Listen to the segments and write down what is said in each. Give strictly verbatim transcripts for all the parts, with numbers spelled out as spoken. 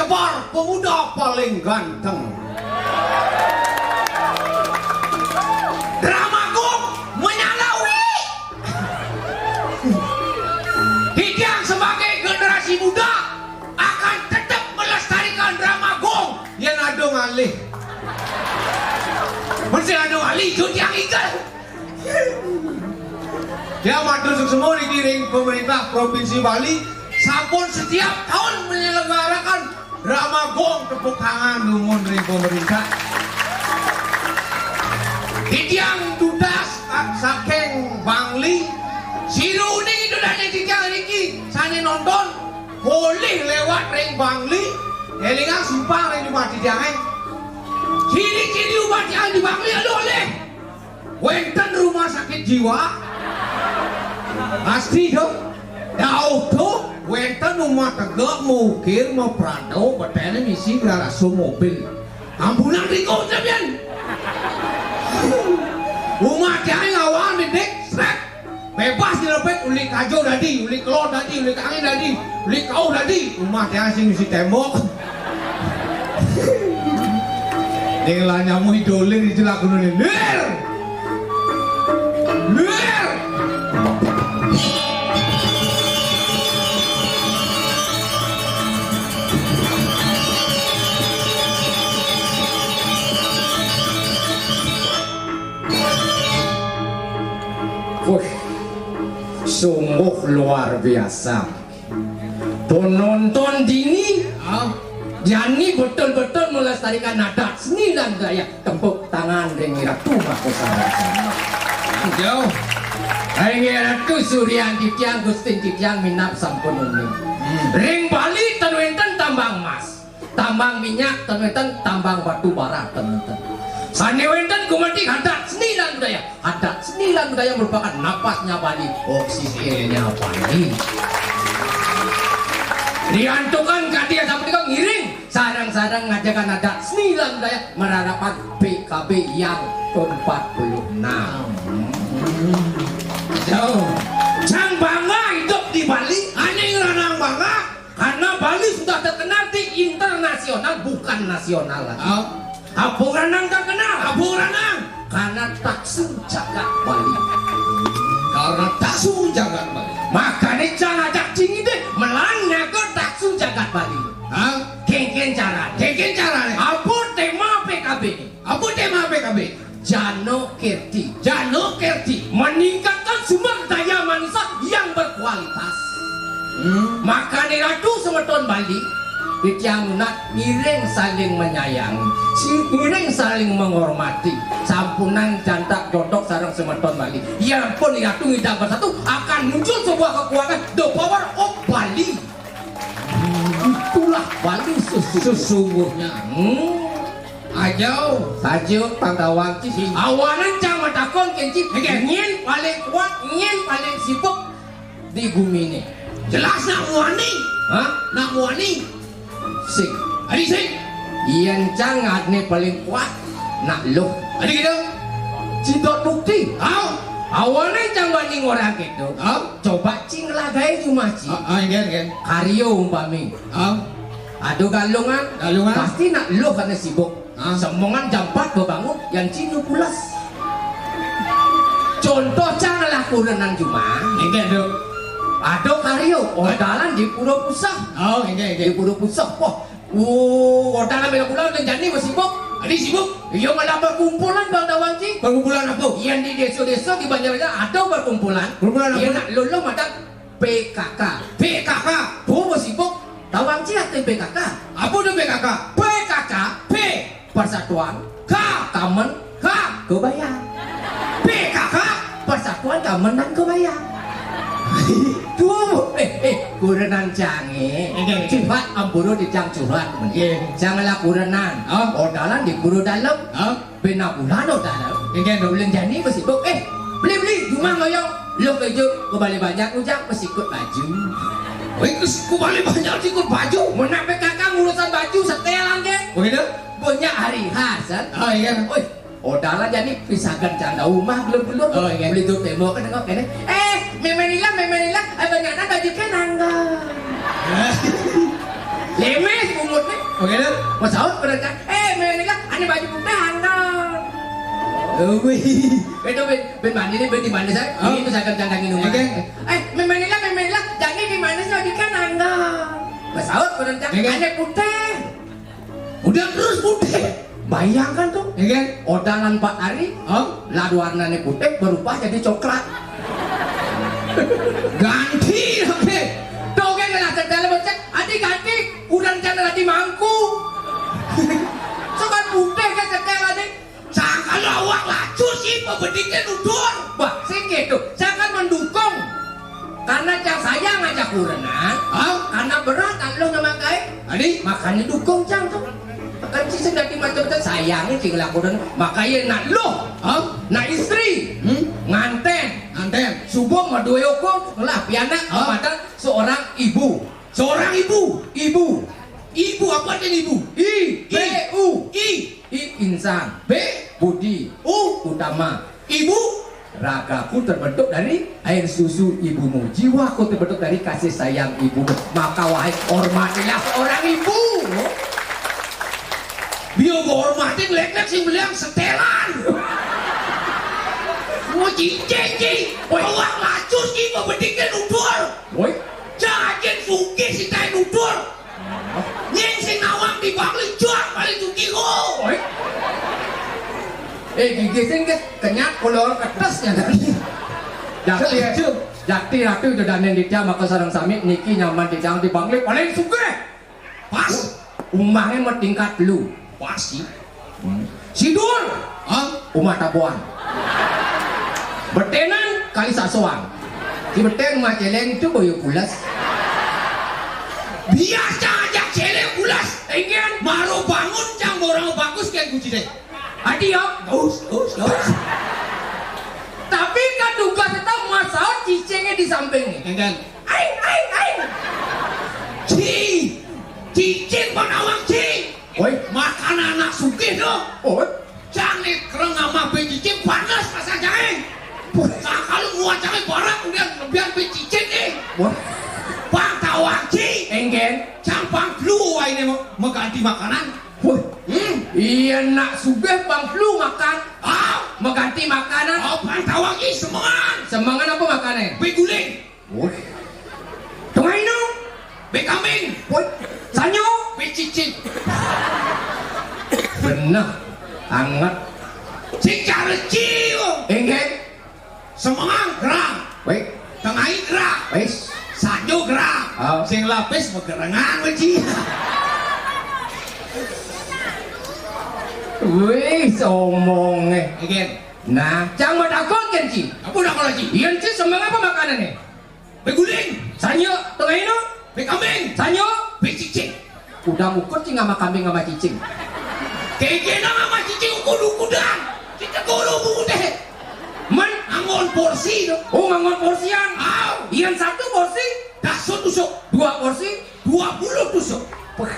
Par pemuda paling ganteng. Drama Gong menyalawi. Titiang sebagai generasi muda akan tetap melestarikan drama Gong. Yén ada ngalih. Mesti ada ngalih, jut yang igal. Ya, matur suksma niki ring pemerintah Provinsi Bali sampun setiap tahun menyelenggarakan drama Gong, tepuk tangan dumun ring pemerintah. Titiang tugas saking Bangli, siru niki tugas titiang niki sané nonton polih lewat ring Bangli, élingang simpang ring rumah titiangé. Ciri-ciri umat tiang di Bangli aduh alih. Wénten rumah sakit jiwa. Pasti to. Dauh to, wénten rumah tegak, mukir, maprado, beténé misi garasa mobil. Ambunan riko sampeyan. Rumah tiang ngawal didik, srek. Bebas nyerepet, uli kajo dadi, uli kelod dadi, uli kangin dadi, uli kauh dadi. Rumah tiang sing isi tembok. Ning lah nyamu idolir di jelak gunung ini. Lir! Lir! Wih, sungguh luar biasa. Penonton dini, ah, jani betul-betul melestarikan adat seni lan budaya. Tepuk tangan ring Ratu Mahkosarata. Jauh. Ring Ratu Suryan titiang, Gustin titiang minab sampun uning. Hmm. Ring Bali ten wénten tambang emas. Tambang minyak ten wénten, tambang batu bara ten wénten. Sané wénten gumanti adat seni lan budaya. Adat seni lan budaya merupakan napasnya Bali, oksigennya Bali. Diantukan kadi sapunika ngiring sareng-sareng ngajegang adat seni lan budaya mararapan P K B yang keempat puluh enam. Jauh. Cang bangga hidup di Bali. Ané ngranang bangga. Karena Bali sudah terkenal di internasional, bukan nasional lagi. Ah. Apa ngranang terkenal? Apa ngranang? Karena taksu jagat Bali. Karena taksu jagat Bali. Makané cang ajak cing idih, melang nyaga taksu jagat Bali. Ah. Kénkén carané? Kénkén carané? Apa tema P K B? Apa tema P K B? Jano Kerti. Jano Kerti. Meningkatkan sumber daya manusia yang berkualitas. Hmm. Makané Ratu semeton Bali, titiang nunas ngiring saling menyayangi, si-, ngiring saling menghormati. Sampunang jantak jodok sareng semeton Bali. Ya ampun, Ratu ngidang bersatu akan muncul sebuah kekuatan, the power of Bali. Itulah Bali sesungguhnya. Sesungguhnya. Hmm. Ajo. Saja pangkawang ci. Awanan cang matakon kén ci. Oké. Nyén paling kuat, nyén paling sibuk di guminé. Jelas nak muani. Hah? Nak muani. Sing. Adi sing. Yén cang ané paling kuat, nak luh. Adi kéto. Cidot bukti. Au. Awanan cang bani ngorahang kéto. Au. Coba ci ngelah gaé jumah ci. Ah, ah, inggih, inggih. Karya umpami. Ah. Ada Galungan. Galungan. Pasti nak luh karena sibuk. Ah. Semongan jam empat bebangun, yang ci nu pules. Contoh cang ngelah kurenan jumah. Inggih, Duk. Ada karya, odalan di Pura Puseh. Oh, inggih, inggih. Di Pura Puseh. Wah, Oh, odalan mila kula len jani wis sibuk. Adi sibuk? Iya, malah perkumpulan Bang Dawang ci. Perkumpulan apa? Yang di desa-desa di Banjarnya ada perkumpulan. Perkumpulan apa? Iya, nak lolo madan P K K. P K K. Bu wis sibuk. Dawang ci arti P K K. Apa tu P K K? P K K. P. Persatuan. K. Kamen. K. Kebaya. P K K. Persatuan Kamen dan Kebaya. Tuh, eh, eh, kurenan cangé. Enggak, enggak. Curhat, ampura di cang curhat. Iya. Cang lah kurenan. Oh. Odalan di Pura Dalem. Oh. Bena bulan odalan. Enggak, enggak. Bulan jani masih sibuk. Eh, beli, beli, rumah ngoyong. Lo kerja ke Balai Banjar, ujang masih ikut baju. Wih, ke, ke Balai Banjar ikut baju. Mau nak P K K ngurusan baju, setel aja. Oh, gitu? Banyak hari khas, kan? Oh, iya. Wih, odalan jani pisagan cang da umah belum-belum. Oh, iya. Beli tuh tembok, kan, tengok, ini. Eh, Mémé Nila, Mémé Nila, eh, banyak baju kan, angga. Lemes, bungut, nih. Oke, Dok. Mau sahur pada cak, eh, Menila, ada baju putih, Angga. Wih. Itu ben, ben mandi nih, ben di mana saya? Oh. Itu saya kencang minuman. Oke. Eh, Menila, Menila, jadi di mana sih, di kan, Angga? Mau sahur pada cak, oke, ada putih. Udah terus putih. Bayangkan tuh. Iya kan? Odangan Pak Ari, oh, ladu warnanya putih berubah jadi coklat. Ganti, oke. Tuh, oke, lah, setelah becek, adi ganti, udah rencana lagi mangku. Sukan putih kan setelah adi. Sangka lo awak lacur sih, pebediknya nudur. Wah, sing gitu. Saya kan mendukung. Karena cang sayang aja kurenan, oh, karena berat lo nama kai. Adi? Makanya dukung cang tuh. Kan si sing dadi macam-macam sayangnya sing lakukan. Makanya nak lo, oh, nak istri, hmm? Nganten. Nganten. Subuh mau dua yoko, lah pianak, oh, kepada seorang ibu. Seorang ibu. Ibu. Ibu apa artinya ibu? I, I, B, U. I. I, insan. B, budi. U, utama. Ibu. Ragaku terbentuk dari air susu ibumu. Jiwaku terbentuk dari kasih sayang ibumu. Maka wahai, hormatilah seorang ibu. Bio gua hormatin, lek-lek sing beliang setelan. Mau cincin, Ci. Woi. Awak lacur, Ci, mau bedikin udur. Woi. Jangan sugih si tai nudur. Nying sing nawang di Bangli, jual paling sugih, oh. Oi. Eh, gigi sing ke-, kenyat, kolor kertas ya tadi. Jakti, setuju. Jakti ratu itu danen ditya maka sareng sami niki nyaman di Bangli paling sugih. Pas. Umahnya mau tingkat lu. Pas sih. Hmm. Sidul. Hah? Uma Tabuan. Betenan kali Sasoan. Si beten mah celeng itu boyo pulas. Biasa aja celeng pulas. Enggak. Baru bangun cang orang bagus kayak guci deh. Adi ya, us, us, us. Tapi kan juga tetap masalah cicingnya di sampingnya. Enggak. Aing, aing, aing. Ci, cicing penawang, Ci. Woi. Makanan anak sugih, dong. Oh. Jangan kereng sama becicing panas rasa jahe. Nah, kalau muat jahe barat udah lebihan becicing nih. Wah. Bang tawang, Ci. Enggen. Cang bang flu ini mau mengganti makanan. Wah. Hmm. Iya, nak sugih bang flu makan. Ah. Mengganti makanan. Oh, bang tawang, Ci, semengan. Semengan apa makannya? Beguling. Woi. Tengah ino. Be kambing. Woi. Sanyo. Be cicing. Bener. Anget. Sing careci, wo. Enggak. Semengan gerang. Woi. Tengah gerang. Wis. Sanyo gerang. Oh. Sing lapis begerengan, weci. Wih, somonge. Enggak. Nah, cang mau takut kan, Ci? Apa udah kalau, Ci? Iya, Ci, semengan apa makanannya? Beguling. Sanyo, tengah ino. Bekambing. Sanyo. Becicing. Udah ukur cing sama kambing sama cicing. Kegena sama cicing ukur-ukuran. Kita guru bu deh. Men. Angon porsi tu. Oh, ngangon porsian. Au. Yang satu porsi. Dasar tusuk. Dua porsi. Dua puluh tusuk. Wah.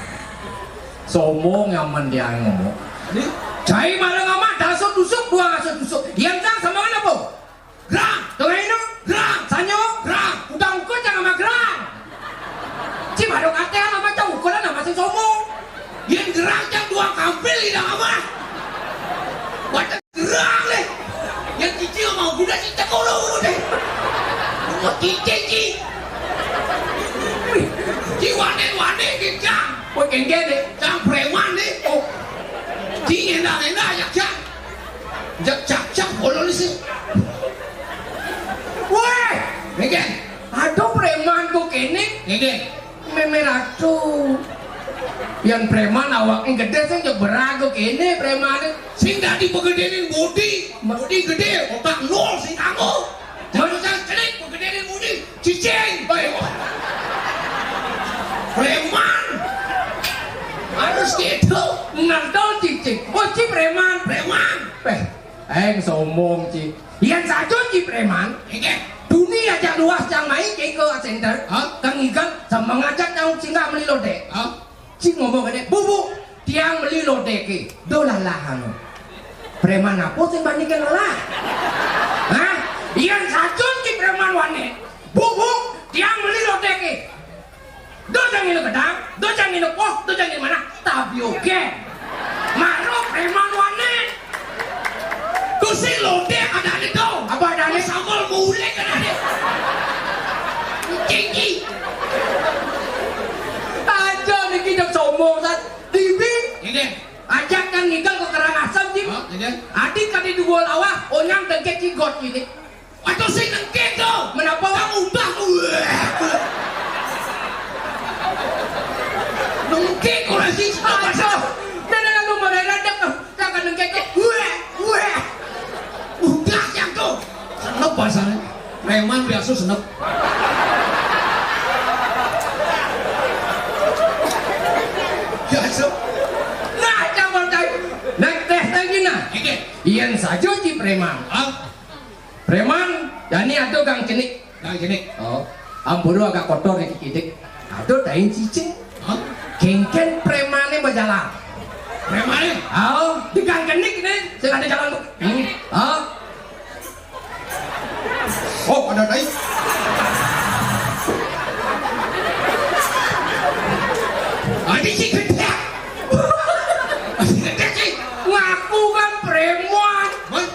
Sombong nyaman dia ngomong. Ini. Cai malah ngamak dasar tusuk, dua dasar tusuk. Yang sang sama apa? Gerang. Tengah ino. Gerang. Sanyo. Gerang. Udah ukur jangan sama gerang. Ci baru kate sama cang ukuran sama sing sombong. Yen gerang cang dua kampil tidak apa. Baca gerang deh. Yang cicil mau guna si cekolo deh. Mau cicil, Ci. Ci wane-wane di cang. Wah, kengke deh. Cang preman deh. Oh. Ci ngenda-ngenda aja cang. Jak cak cak bolon sih. Woi, Megen. Aduh, preman kok kene. Megen. Meme ratu. Yang preman awaknya gede sih, jek berago kene preman. Sing dadi begedenin bodi, bodi gede, otak nol sing kanggo. Jangan usah celik begedenin bodi, cicing. Baik. Preman. Harus gitu. Nantol cicing. Oh, ci preman. Preman. Peh, eng sombong, ci. Yang satu ci preman. Inggih. Dunia aja luas yang main ke ke center. Hah? Kang Igan sama ngajak yang singgah beli lodek. Hah? Ci ngomong gede, "Bu, bu, tiang beli lodek ke. Dolah lah anu." Preman apa sing bandingkan lah? Hah? Yang satu ci preman wane. "Bu, bu, tiang beli lodek ke." Do jang nginum gedang, do jang nginum poh, do jang nginum manah, tabiogén. Maro préman wané. Tusing lodék adané do. Apa adané? Sambel mulék adané. Cinggi. Aja niki jang sombong, Sat. Dibi. Ini. Ajak kan ngigel ka Karangasem, Jim. Oh, iya. Adi kadé duwul awak, onyang dengkét cigot ini. Aduh, sing nengkét to. Menapa? Kang ubah. Nengkét ora sing. Aduh, dan lalu mereka dek, kagak nengkét. Wah, wah. Udah yang to. Senep bahasanya. Préman biasa senep. Biasa. Nah, jangan tai. Nah, téh lagi nah. Iki. Yén saja ci préman. Ah. Préman, jani ado gang cenik. Gang cenik. Oh, ampura agak kotor iki kidik. Ado tain cicing. Hah? Kéngkén prémané majalan. Prémané? Oh, di gang cenik né, sing ada jalan. Hmm. Oh. Oh, ada tai. Adi sing gedé. Adi gedé sih. Ngaku kan préman. Hah?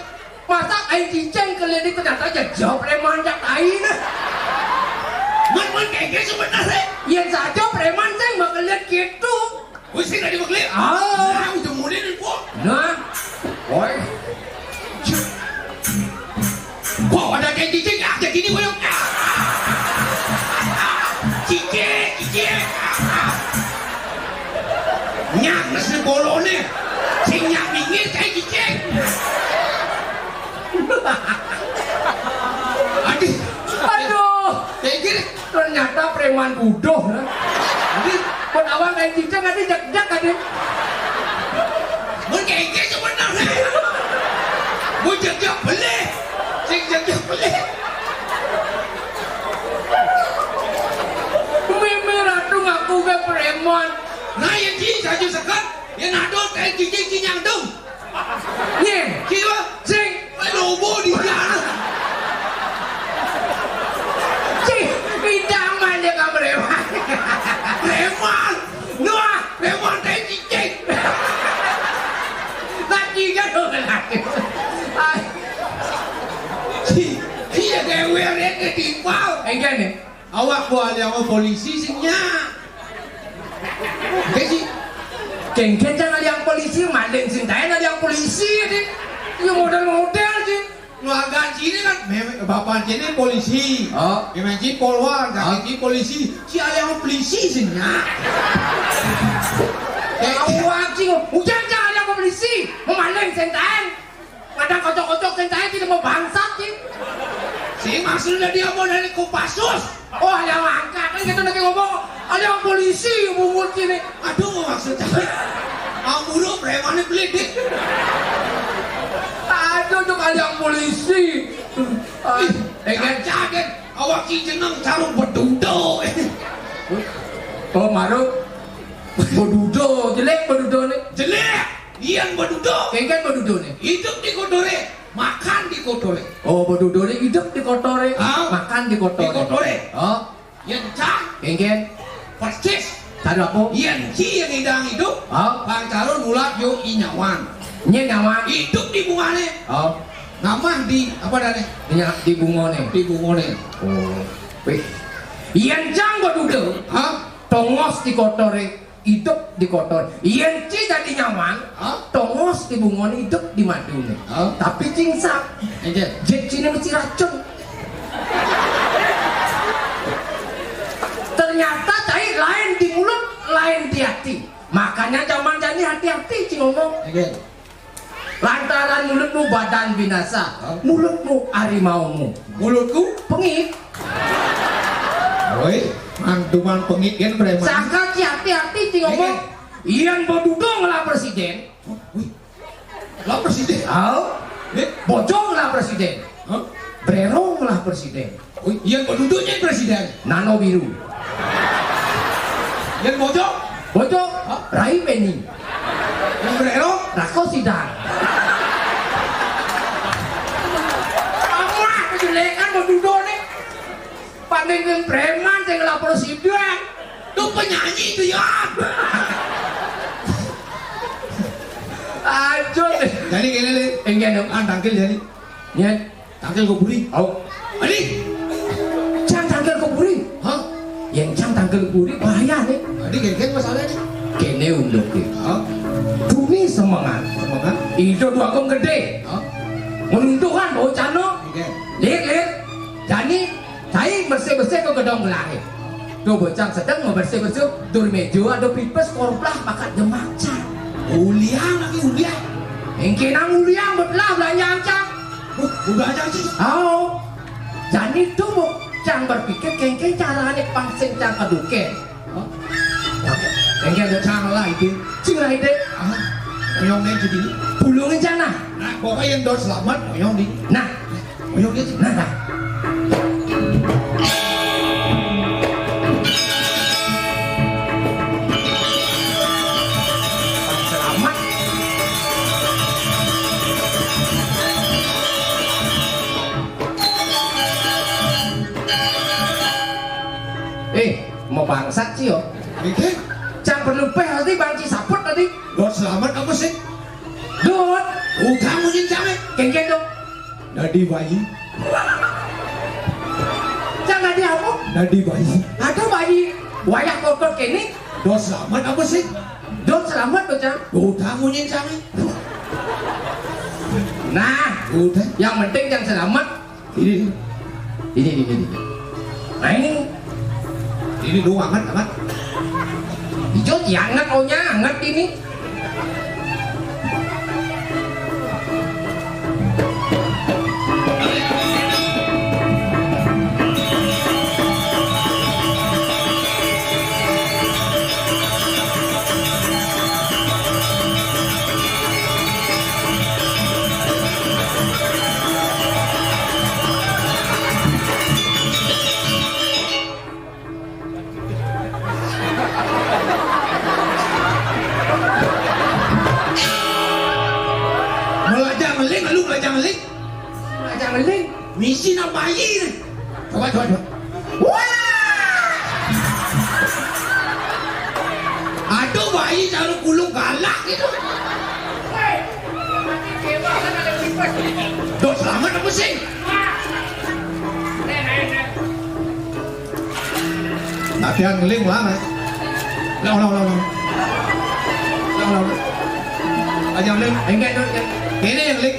Masa aing cicing keliling ternyata jejak préman jak aing. Mun, mun kéngkén sebenarnya. Yén saja préman sing bakal lihat gitu. Wis sing tadi bakal. Ah. Nah, udah mulai nih, kok. Nah. Woi. Kok ada kayak cicing, ya, kayak gini, kok. Cicing, cicing. Nyak, mesti bolone. Sing nyak minggir kayak cicing. Aduh. Aduh. Pikir ternyata préman budoh, nah. Aduh, pun awal kayak cicing, aduh, jak-jak, aduh. Mun kayak gitu bener, nah. Mun jak-jak beli. Sing jak-jak beli. Mimi Ratu ngaku ke préman. Nah, yang di saju sekat, yang ada kayak cicing cinyang dong. Nyé, kiwa, sing, lobo di jalan. Cing, bidang manja ka préman. Préman, nuah, préman téh cicing. Lagi kan, lagi. Ay. Si, iya, kayak wérék ketimpal. Enggak nih. Awak ku aliang polisi sing nya. Oke sih. Kéngkén jang aliang polisi, maling sing taén aliang polisi, deh. Ya modal-modal sih. Keluarga sini kan, mémé, bapak sini polisi. Oh. Mémé sini polwan, kakek sini polisi. Si aliang polisi sing nya. Awak sih, hujan jang aliang polisi, maling sing taén. Kadang kocok-kocok sing taén tidak mau bangsat, Cing. Si maksudnya dia mau dari Kopassus. Oh, yang angkat kan gitu lagi ngomong. Ada yang polisi bungut sini. Aduh, maksudnya. Amburu prémané beledik. Aduh, tuh ada yang polisi. Ah, eh, kan kaget. Awak ki jeneng caruk bedudo. Oh, maruk. Bedudo, jelek bedudo nih. Jelek. Yén bedudo. Kéngkén bedudo nih. Hidup di kotoré, makan di kotoré. Oh, bedudo nih hidup di kotoré, ah, makan di kotoré. Di kotoré. Oh. Yén cang. Kéngkén. Persis. Tadi apa? Yén ci yang ngidang hidup, ah, pang carun ulat yo inyawan. Nyé nyawan. Hidup di bungané. Oh. Ngamah di apa dané? Nya di bungoné. Di bungoné. Oh. Wih. Yén cang bedudo. Hah? Tongos di kotoré. Hidup di kotor. Yén ci dadi nyaman, hah? Tongos di bungoné hidup di maduné. Hah? Tapi cingsak. Enggak. Jek ciné mesti racun. Ternyata cai lain di mulut, lain di hati. Makanya zaman jani hati-hati, Cing, ngomong. Enggak. Lantaran mulutmu badan binasa, hah? Mulutmu harimaumu. Mulutku pengit. Woi, mantuman pengit kan préman. Sangka ki hati-hati, Cing, ngomong. Iya. Yén bedudo ngelah présidén. Wih. Lah présidén. Au. Eh? Bojong ngelah présidén. Hah? Brérong ngelah présidén. Oh, yén bedudo nyén présidén. Nano Biru. Yén bojong? Bojong. Hah? Rai Beni. Yén brérong? Rako Sidang. Apa kejelekan bedudo nih? Paling préman sing lapor sidang. Tuh penyanyi itu ya. Aduh. Jadi gini, Lin. Enggak dong. Kan tangkil jadi. Nyet. Tangkil kuburi. Au. Adi. Cang tangkil kuburi. Hah? Yang cang tangkil kuburi bahaya nih. Adi geng-geng masalah nih. Kene unduk nih. Hah? Duni semangat. Semangat. Itu dua kong gede. Hah? Menuntukan bocah no. Oke. Lir, lir. Jani, cai bersih-bersih ke gedong gelare. Tuh bocah sedang mau bersih-bersih. Dur mejo ada pipes korplah bakat jemak cang. Uliang lagi uliang. Engke nang uliang betlah belanja cang. Uh, udah aja sih. Au. Jani tuh mau cang berpikir kengke carane pangsen cang keduke. Hah? Kengke ada cang lah itu. Cing lah itu. Ah, oyong nih jadi. Pulungin cang nah. Nah, pokoknya yang dot selamat, oyong di. Nah, oyong dia. Nah, nah. Selamat. Eh, mau bangsat sih yo. Iki? Cang perlu peh tadi banci saput tadi. Dot selamat apa sih? Dot. Udah munyin cang eh. Kengken dong. Dadi bayi. Cang dadi apa? Dadi bayi. Ada bayi. Wayah kokot kene. Dot selamat apa sih? Dot selamat tuh cang. Udah munyin cang eh. Nah, udah. Yang penting yang selamat. Ini, ini, ini, ini. Nah, ini. Ini dong anget, anget. Ijo, ya anget, onya anget ini. Melajah ngeling, lu melajah ngeling. Melajah ngeling. Misi na bayi nih. Coba, coba, coba. Wah! Aduh, bayi taruh kulung galak gitu. Dot selamat apa sih? Latihan ngeling banget. Ulang, ulang, ulang, ulang. Ulang, ulang, ulang. Aja ngeling. Enggak, enggak, enggak. Ini yang ngeling.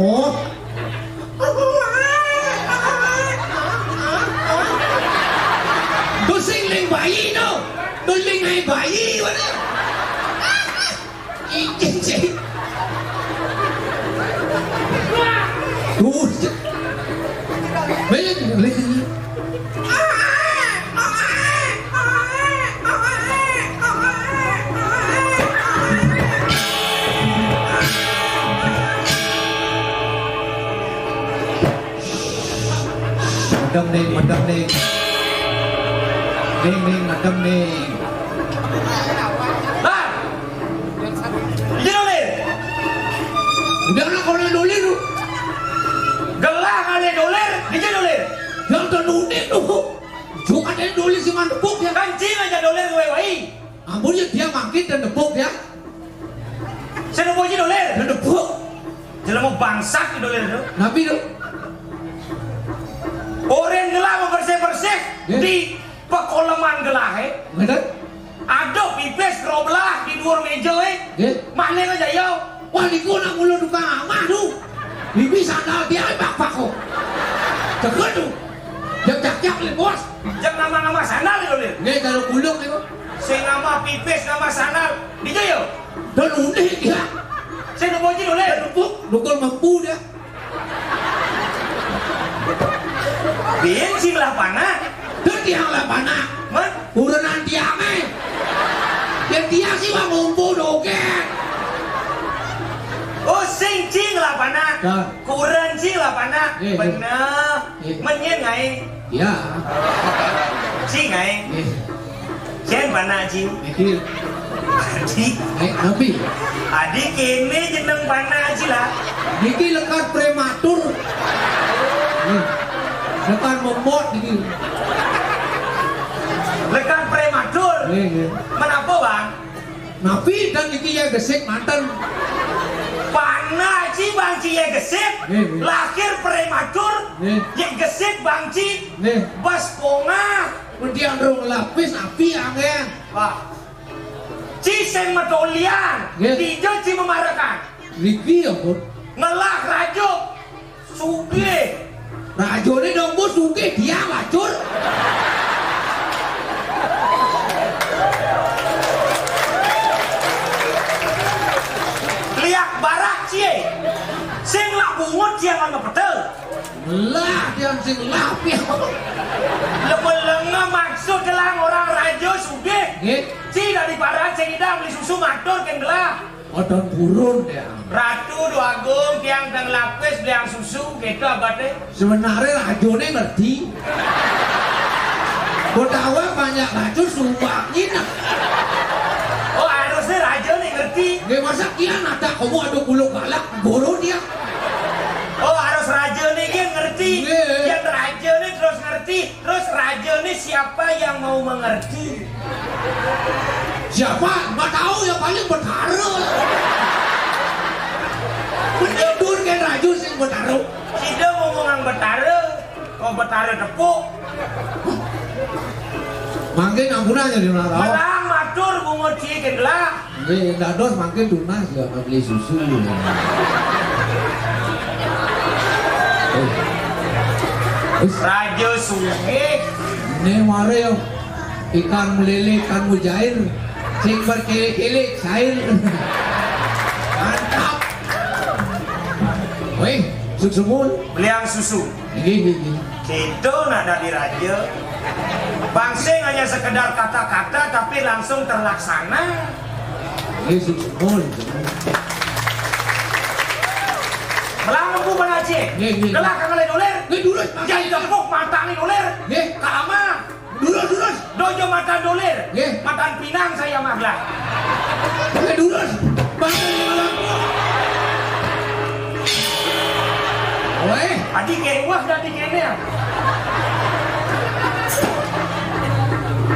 Oh. Tuh sing ling bayi tuh. Tuh ling hai bayi mana? Ih, cing, cing. Tuh. Balik, balik. Medem nih, medem nih. Ning, ning, medem nih. Bang! Dija dolir? Udah lah, kalau dolir lu. Gelah kali dolir, dija dolir. Yang tenune tuh. Cuma ada dolir sing mandepuk ya. Kan cing aja dolir gue wai. Ampun ya, dia mangkin dan nepuk ya. Sing nepuk aja dolir. Dan nepuk. Jelema bangsat di dolir tuh. Nabi tuh. Oren gelah mau bersih-bersih. Ya. Di pekoleman gelah, eh. Bener? Aduh, pipis, roblah di dua meja, eh. Ya. Mana aja, yo? Wah, niku nak mulu tukang amah, tuh. Bibi sandal dia, eh, bak-bak kok. Cegel tuh. Jak-jak-jak, Lin, bos. Jang nama-nama sandal itu, Lin. Nggih, taruh gulung niku. Sing nama pipis, nama sandal. Dija yo? Dan unik dia. Sing nepuk aja dolir. Nepuk, nukul mampu dia. Bin sing lah panak. Dadi yang lah panak. Mah? Kurenan tiangé. Yén tiang sih wong ngompo dogék. Oh, sing cing lah panak. Dah. Kuren sing lah panak. Eh, eh. Bener. Eh. Menyen ngai. Ya. Sing ngai. Eh. Cén panak cing. Iki. Adi. Eh, Nabi. Adi kéné jeneng panak cing lah. Niki lekar prematur. Eh. Tekan memot iki. Lekan prematur. Nggih, nggih. Menapa, Bang? Napi dan iki ya gesik manten. Pana ci Bang ci ya gesik, nggih, nggih, lahir prematur, nggih, ya gesik Bang ci. Nggih. Bas pongah. Kemudian rong lapis api angin. Wah. Ci sing matolian, nggih, dija ci mamarekan. Riki ya, Pun? Ngelah raja. Sugih. Rajane dong, Bu, sugih, dia lacur. Liak barak cie. Sing lah bungut cie ngan ngepedel. Lah, dia sing lah, piye. Lemelenga maksud jelang orang raja sugih. Nggih. Ci dari paran sing idang beli susu matur keng gelah. Odon purun ya. Ratu Déwa Agung, tiang teng lapis beliang susu, gitu abate. Sebenarnya rajone ngerti. Botawa banyak racun sumpah nginep. Oh, harusnya raja nih ngerti. Nggih, masa kian ada kamu ada kuluk galak, guru dia. Oh, harus raja nih yang ngerti. Nggih. Yang raja nih terus ngerti. Terus raja nih siapa yang mau mengerti? Siapa? Nggak tahu ya, paling Betara. Menyedur kan raja sing Betara. Sida ngomongang Betara, kok Betara tepuk. Mangkin ampunannya di mana tahu. Melang matur bungut cikin lah. Nggih, dados mangkin tunas ya beli susu. Eh. Wis. Raja sugih. Ini mare ya. Ikan melele, ikan mujair. Sing berkele-kele, cair. Mantap. Weh, suksumul. Beliang susu. Nggih, nggih, nggih. Kita nak dadi raja. Bang sing hanya sekedar kata-kata tapi langsung terlaksana. Nggih, suksumul. Melang empu Bang Aceh. Nggih, nggih. Gelah kang ngalih dolir. Nggih, durus, Bang. Jai gempuk matane dolir. Nggih. Kalaman. Durus, durus. Dojo matan dolir. Nggih. Matan pinang saya mah gelah. Nggih, durus. Matan malam. Weh. Adi kewah dadi kene.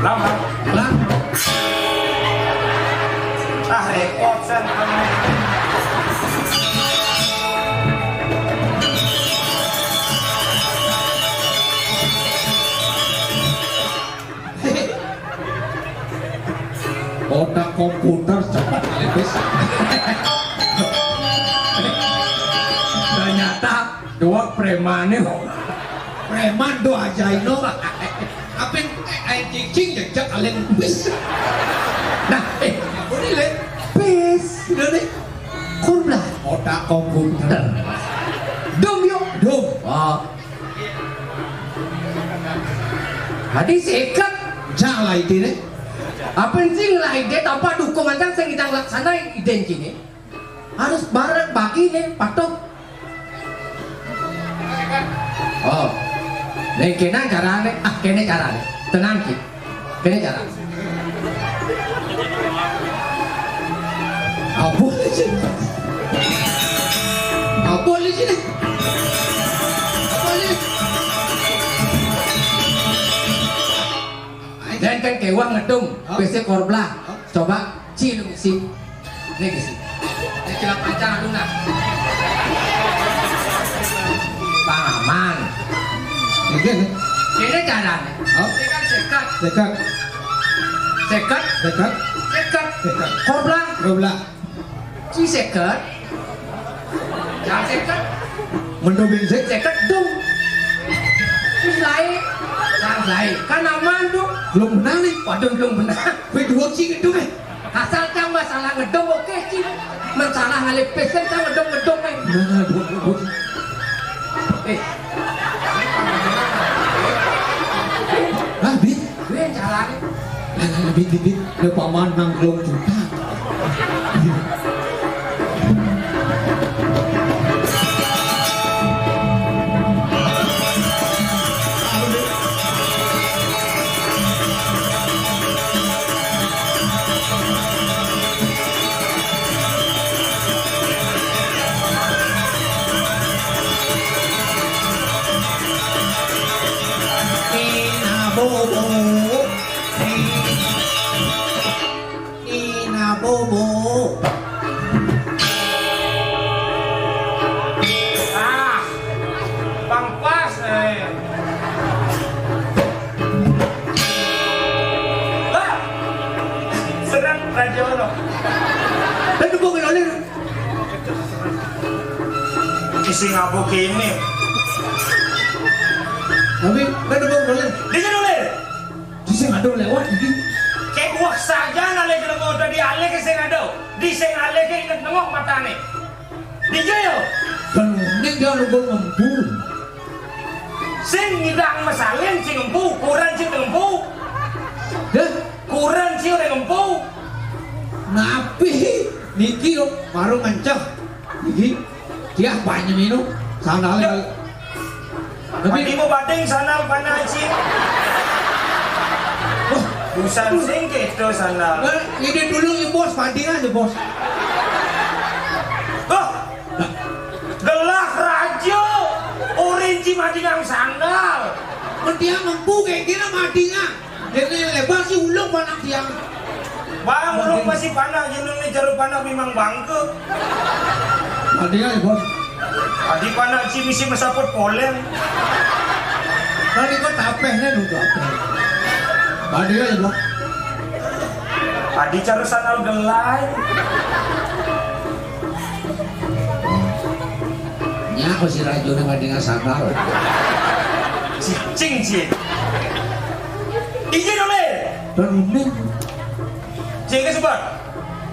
Lama. Lah. Ah, repot sen. Otak komputer cepat tipis. Ternyata dua preman nih. Preman do aja ino. Apa yang eh, eh, cicing ya cek kalian bis. Nah, eh, ini le bis, udah nih. Kurma. Otak komputer. Dum yuk. Dum. Oh. Hadi seket. Jalan ini. Apa sih lah ide tanpa dukungan kan sing idang laksana ide kini? Harus bareng bagi nih patuh. Oh. Nih kena carane, ah kena carane. Tenang ki. Kena carane. Apa sih? Apa sih? Apa sih? Dan kan kewah ngedum, besi korbla. Coba cilung sih. Ini sih. Ini cilak panjang aduh nah. Paman. Ini nih. Ini carane. Oh. Ini kan sekat. Sekat. Sekat. Sekat. Sekat. Sekat. Korbla. Korbla. Ci seket. Jangan seket. Mendo bin sek. Seket dong. Ci lae. Jangan lae. Kan aman dong. Belum benar nih. Waduh, belum benar. Kowe dua ci ngedum eh. Asal cang masalah ngedum oke ci. Masalah ngalih pesen cang ngedum-ngedum eh. Nah, dua, dua. Eh. Lah, Bit. Kuwi carane. Lah, lah, Bit, Bit, Bit. Lho, paman nang telung juta. Sing apa kene? Tapi kan udah boleh. Dia dulu. Di sing ada lewat iki. Kayak buah saja nale jelema udah dialih ke sing ada. Di sing alih ke inget nengok matane. Di yo. Kan ini dia nunggu ngembu. Sing ngidang mesalin sing empu, kuran sing empu. Dah, kuran sing empu. Napi niki kok baru ngenceh. Niki dia banyak minum. Sana lagi. Tapi mau bading sana panah cing. Wah, busan sing gitu sana. Ini dulu ya bos, banding aja bos. Wah, gelah raja, orange madingang sandal. Mentiang empu kayak gini madingang. Jadi lebar sih ulung panak tiang. Bang, ulung masih panak, ulung nih jarum panak memang bangke. Madingang ya bos. Adi panak ci misi mesaput poleng. Tadi kok tapehnya juga. Madingang ya bos. Adi caru sandal gelai. Nya aku si rajone madingang sandal. Cicing sih. Izin oleh. Dan ini. Cing ke sebat.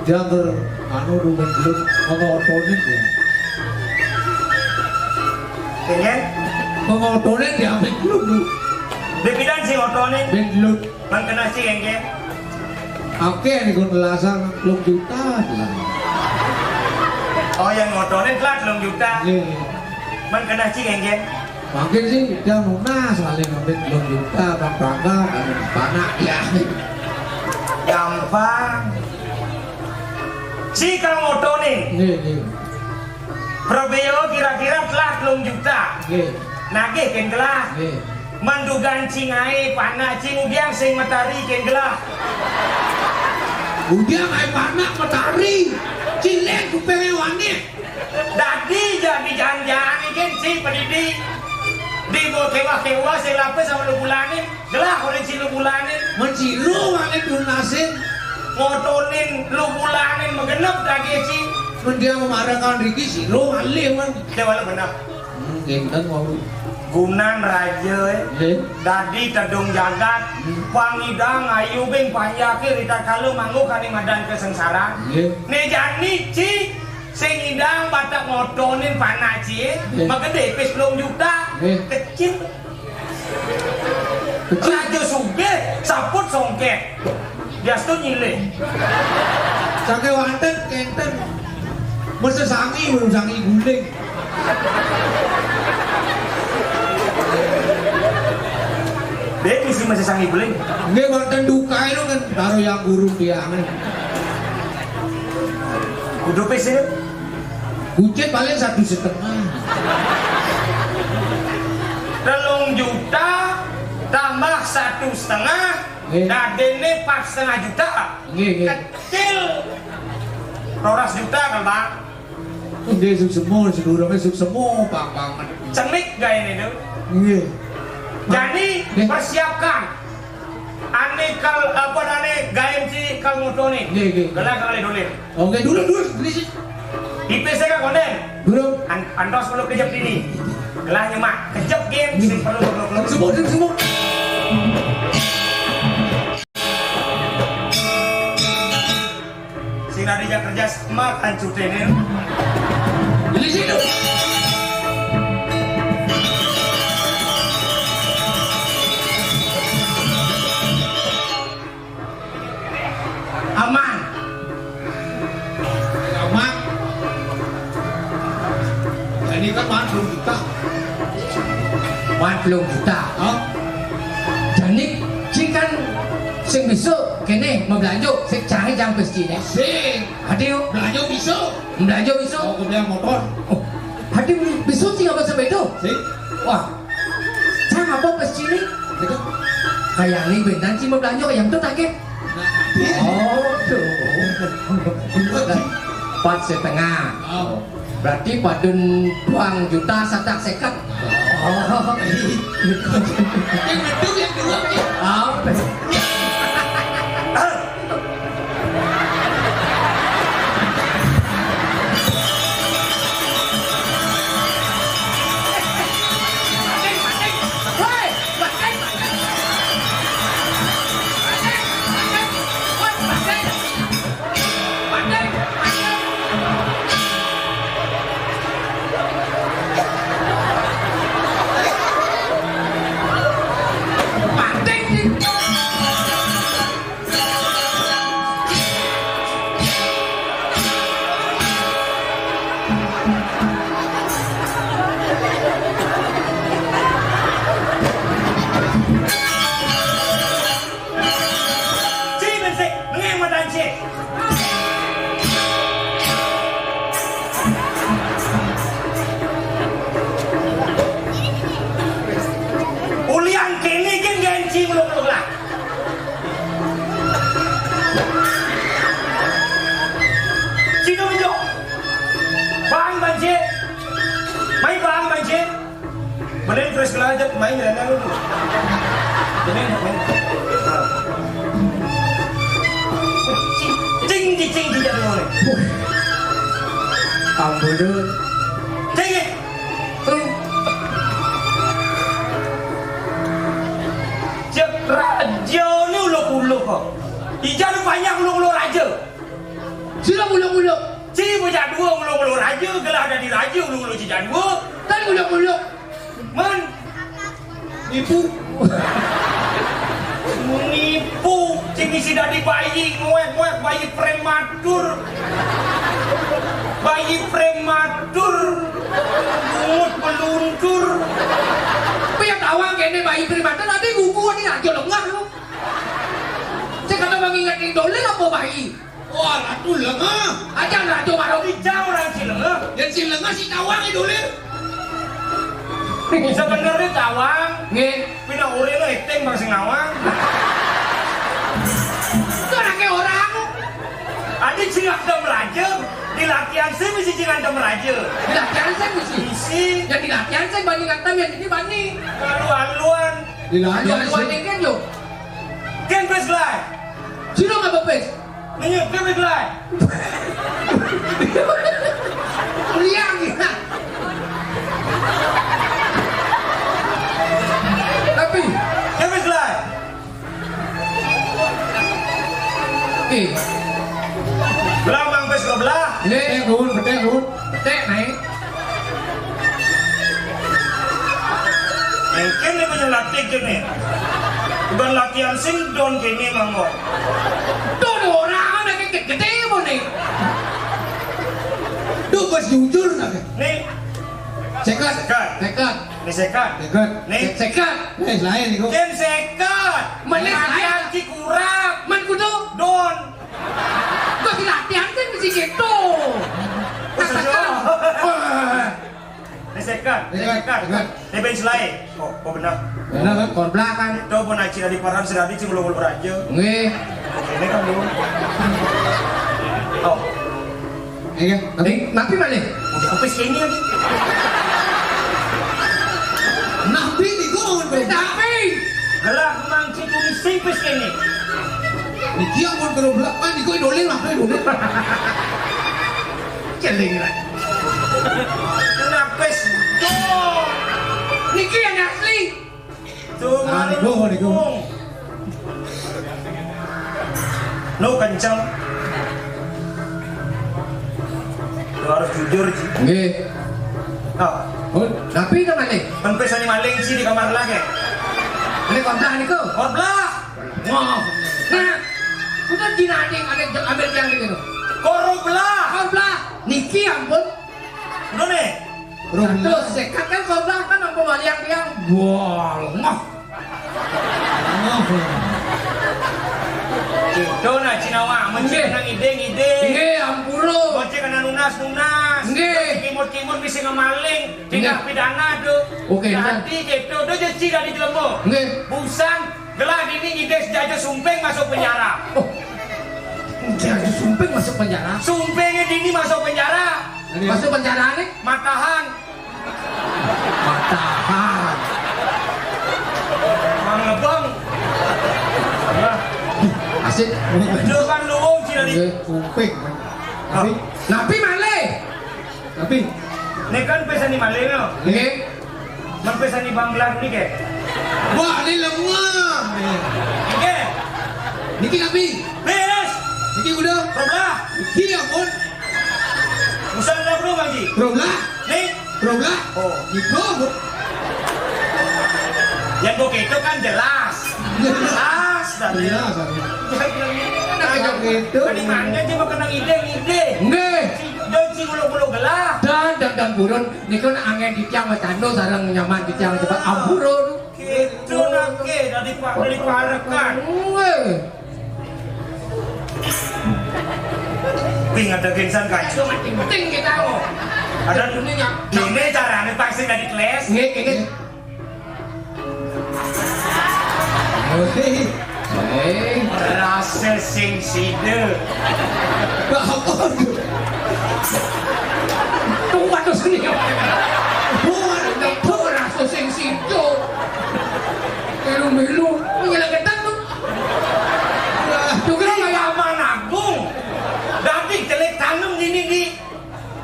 Dia ker anu rumah dulu ngotonin ya. Pengen? Ngotonin dia ambil dulu. Bepidan sih ngotonin. Ben dulu. Mang kena sih kengkeng. Oke, ini gue ngelasar telung juta lah. Oh, yang ngotonin telat telung juta. Iya. Mang kena sih kengkeng. Makin sih dia lunas kali ngambil telung juta, bang bangga, panak ya. Gampang. Si kalau ngotonin. Iya, iya. Probeo kira-kira telah telung juta. Nggih. Nagih kén gelah. Nggih. Mandugan cingae panak cing udiang sing matari kén gelah. Udiang ae panak matari. Cilek kupenge wani. Dadi jadi janjane kén si pedidi. Di mau kewah-kewah sing lapis sama lu bulanin. Gelah oleh si lu bulanin. Men siro wale lunasin. Ngotonin lu bulanin megenep daging si. Men dia memarahkan riki siro wale men. Dia wale benar. Hmm, kinten wau. Gunan raja, eh. Nggih. Dadi tedung jagat. Hmm. Pangidang ayu bing panjake rita kalu manggu kani madan kesengsaraan. Nggih. Ne jani ci sing idang batak ngotonin panak ci, eh. Nggih. Magede pis telung juta. Nggih. Kecil. Kecil. Raja sugih, saput songkeh. Diastu nyilih. Sangke wanten kenten. Mesti sangi, belum sangi guling. Dia mesti masih sangi guling. Nggih, wanten dukae lho kan karo yang guru tiange. Kudu pis ini. Kucit paling satu setengah. Telung juta tambah satu setengah, nggih. Dadene empat setengah juta. Nggih, nggih. Kecil. Roras juta kan, Bang? Nggih, suksema, sedurunge suksema, Bang, banget. Cenik gaene itu. Nggih. Jadi, nggih. Persiapkan. Ane kal, apa ane gaen si kal ngotonin. Nggih, nggih. Gelah kali dolen. Oke, dulu, dulu, dulu sih. Ipe saya konden. Dulu. An-, antos perlu kejep ini. Gelah nyemak, kejep game, sing perlu, perlu, perlu. Semua, semua. Sing ade jak kerja sama kan cutene. Beli situ. Aman. Aman. Jadi kan mantul kita. Mantul kita. Hah? Jani, sing kan sing besok kene mau belanja, sing cari jang pasti deh. Sing. Aduh. Belanja besok. Belanja besok. Oh, kemudian motor. Oh. Aduh, besok sih apa sampai itu? Sing. Wah. Cang apa pasti ini? Itu. Kayak ini bentan sih mau belanja kayak itu tak ke? Nah, oh, tuh. Empat setengah. Oh. Berarti padun duang juta satak seket. Oh. Yang betul yang dua nih. Apa? Ci bensik, ngeng matan ci. Ulian kene gen gen ci muluk-muluk lah. Ci do menjo. Bang banci. Mai bang banci. Mending terus belajar main renang itu. Mending, mending. Cing, cing, cing, cing, cing, cing. Ampun, Dun. Cing, ya. Tuh. Cek raja ni uluk-uluk kok. Ijan banyak uluk-uluk raja. Sira uluk-uluk. Ci bocah dua uluk-uluk raja, gelah dadi raja uluk-uluk ci jadua. Kan uluk-uluk. Man. Nipu. Nipu. Ci misi dadi bayi, muek-muek bayi prematur. Bayi prematur. Bungut peluntur. Tapi yang tawang kene bayi prematur, nanti gugu ni aja lengah lu. Saya kata bang ingat yang dolen apa bayi? Wah, ratu lengah. Aja ratu baru. Ijau orang ci lengah. Yang ci lengah si tawang itu lih. Sebenarnya tawang. Nggih. Pina urip lo acting bang sing nawang. Itu anaknya orang. Adi ci ngantem raja. Di latihan saya mesti ci ngantem raja. Di latihan saya mesti. Mesti. Ya di latihan saya bani ngantem yang ini bani. Lalu-laluan. Di latihan saya. Lalu-laluan kan yo. Ken pes lah. Sino nggak pes? Menyebut lah. Liang ya. Tapi, ya wis lah. Oke. Belah mang pes ke belah. Ini turun, betek turun. Betek naik. Mungkin dia punya latih gini. Bukan latihan sing don gini manggo. Don orang ada gede-gede mau nih. Duh, bos jujur nak. Nih. Sekat. Sekat. Sekat. Ini sekat. Sekat. Nih. Sekat. Eh, lain niku. Ken sekat. Mana latihan lain? Ci kurap. Man kudu. Don. Kok latihan kan mesti gitu. Wes, sekat. Wah. Ini sekat. Ini sekat. Sekat. Ini bench lain. Oh, oh benar. Benar kan? Kor belakang. Itu pun aci dari paran seradi ci ngulur-ngulur aja. Nggih. Ini kan dulu. Oh. Iya. Tapi, tapi mana? Udah sampai sini lagi. Nabi niku, tapi. Gelah mangki tulis sing pes kene. Niki ampun gerobak kan niku dolen lah, dolen. Celing lah. Kenapa sih? Niki yang asli. Tuh, nah, niku, niku. Lu kenceng. Lu harus jujur, Ji. Nggih. Oh. Oh, tapi itu maling. Kan pesane maling, Ji, di kamar lagi. Ini koblah niku. Koblah. Wah. Nah, kudu jinading ada ambil tiang niku. Koroblah. Koblah. Niki ampun. Ngono ne. Terus sekat kan koblah kan apa maling tiang. Wah, lemah. Gitu nah cinawa, mencik nang ide-ide. Nggih, ampura. Mencik kena nunas-nunas. Nggih. Kimut-kimut bisa ngemaling, tindak pidana tuh. Oke, benar. Jadi gitu, tuh jadi dari jelema. Nggih. Busan, gelah dini ide sejaja sumping masuk penjara. Oh. Sejaja sumping masuk penjara. Sumpingnya dini masuk penjara. Masuk penjara nih? Matahan. Matahan. Mang Lebong. Nah, asik. Itu kan luwung sih dari. Nggih, kuping. Tapi, tapi malih. Tapi ini kan pesan di malih no. Nggih. Men pesan di banglar nih, Kek. Wah, ini lemah. Oke. Niki tapi. Beres. Niki udah. Roblah. Niki ya, pun. Usah ada bro, Bang Ji. Roblah. Nih. Roblah. Oh. Gitu, Bu. Yang gue itu kan jelas. Jelas. Jelas tadi. Jelas tadi. Yang ini kan ada yang gitu. Tadi mana aja mau kena ide-ide. Nggih. Si, dan si bulu-bulu gelah. Dan Dan burun niku anggen titiang macandu sareng nyaman titiang cepet ampura. Gitu nake dari Pak, dari parekan. Weh. Wih, ada gensan kan? Itu penting kita mau. Ada dunia. Gini caranya vaksin dari kelas. Nggih, nggih. Hei, hei. Rasa sing sida. Lah, apa tuh? Tuh, waduh, sini. Bukan, itu rasa sing sida. Milu-milu, nyeleketan tuh. Lah, tuh kira kayak Paman Agung. Dadi jelek tanem gini di.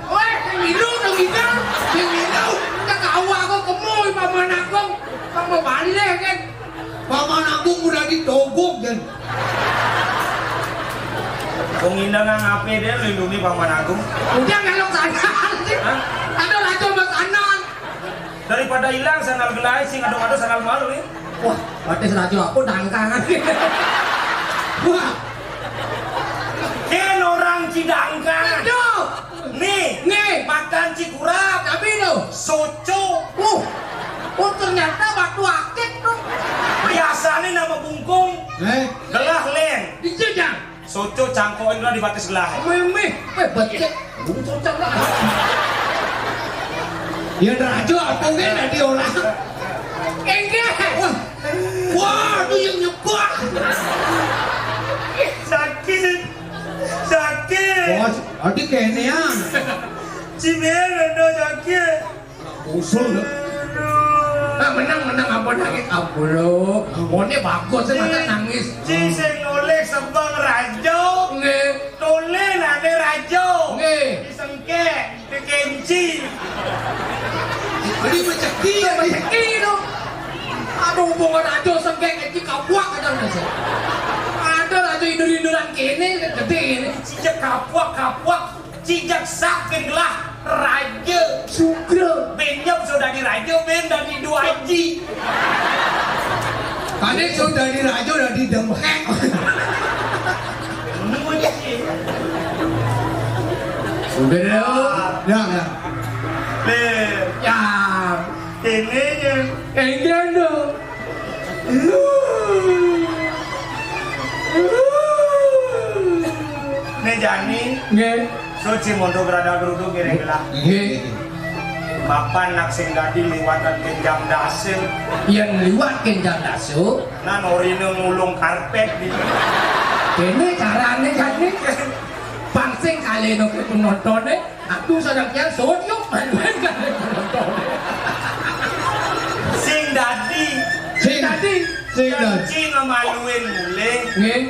Weh, sing milu dong kita. Sing milu, kita tahu aku kemu Paman Agung. Kamu balik kan? Paman Agung udah ditogok, Jan. Wong Indah nang ape deh lindungi Paman Agung. Udah kalau sana. Hah? Ada raja sama sana. Daripada hilang sandal gelai sing ado-ado sandal malu nih. Wah, berarti raja aku dangkangan. Wah. Ken orang Cidangkang. Aduh. Nih, nih, makan cikurap. Tapi lo soco. Uh. Oh, ternyata batu akik tuh. Biasanya nama bungkung. Eh? Gelah len. Dijejang. Soco cangkokin lah di batis gelah. Mimih, eh, becek. Bungkung cangkok. Ya, raja apa nggih dadi orang? Enggak. Wah. Wah, itu yang nyebak. Sakit. Sakit. Bos, adi kenean. Cimen ada sakit. Usul lho. Nah, menang, menang, ampun nangis, ampun lho. Ampune bagus sih, masa nangis. Ci sing nulis sembang raja. Nggih. Tulis ane raja. Nggih. Disengkek, dikenci. Jadi rezeki ya, rezeki lho. Aduh, hubungan raja sengkek kenci kapuak kadang nasi. Ada raja indur-induran kene, gede ini. Sejak kapuak, kapuak. Cijak saking lah raja. Sugra. Benyam sudah diraja, ben dan di dua aji. Kane sudah diraja, udah didemhek. Udah deh. Ya, ya. Nih. Ya. Ini ya. Enggak dong. Nih Jani. Nggih. Suci mondok rada geruduk ngiring gelah. Nggih. Mapan nak sing dadi liwatan kenjang dasil. Yen liwat kenjang dasil. Nah, norine ngulung karpet di. Dene carane Jani. Pang sing kaleno ke penontonnya. Aku sadang kian sodok maluin kan. Sing dadi. Sing dadi. Sing dadi. Ci ngemaluin mulih. Nggih.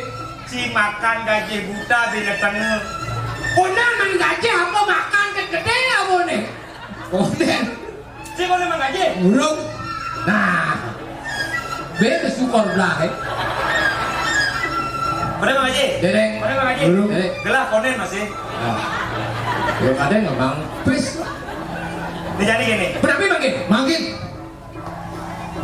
Ci makan gaji buta bila tengah. Kono man gaji apa makan gede apa nih? Kono. Ci kono man gaji. Urung. Nah. Be kesukur belah, eh. Mana Mang Haji? Dereng. Mana Mang Haji? Dulu. Dereng. Gelah konen masih. Nah. Belum ada ngomong. Please. Ini jadi gini. Berapa makin? Makin.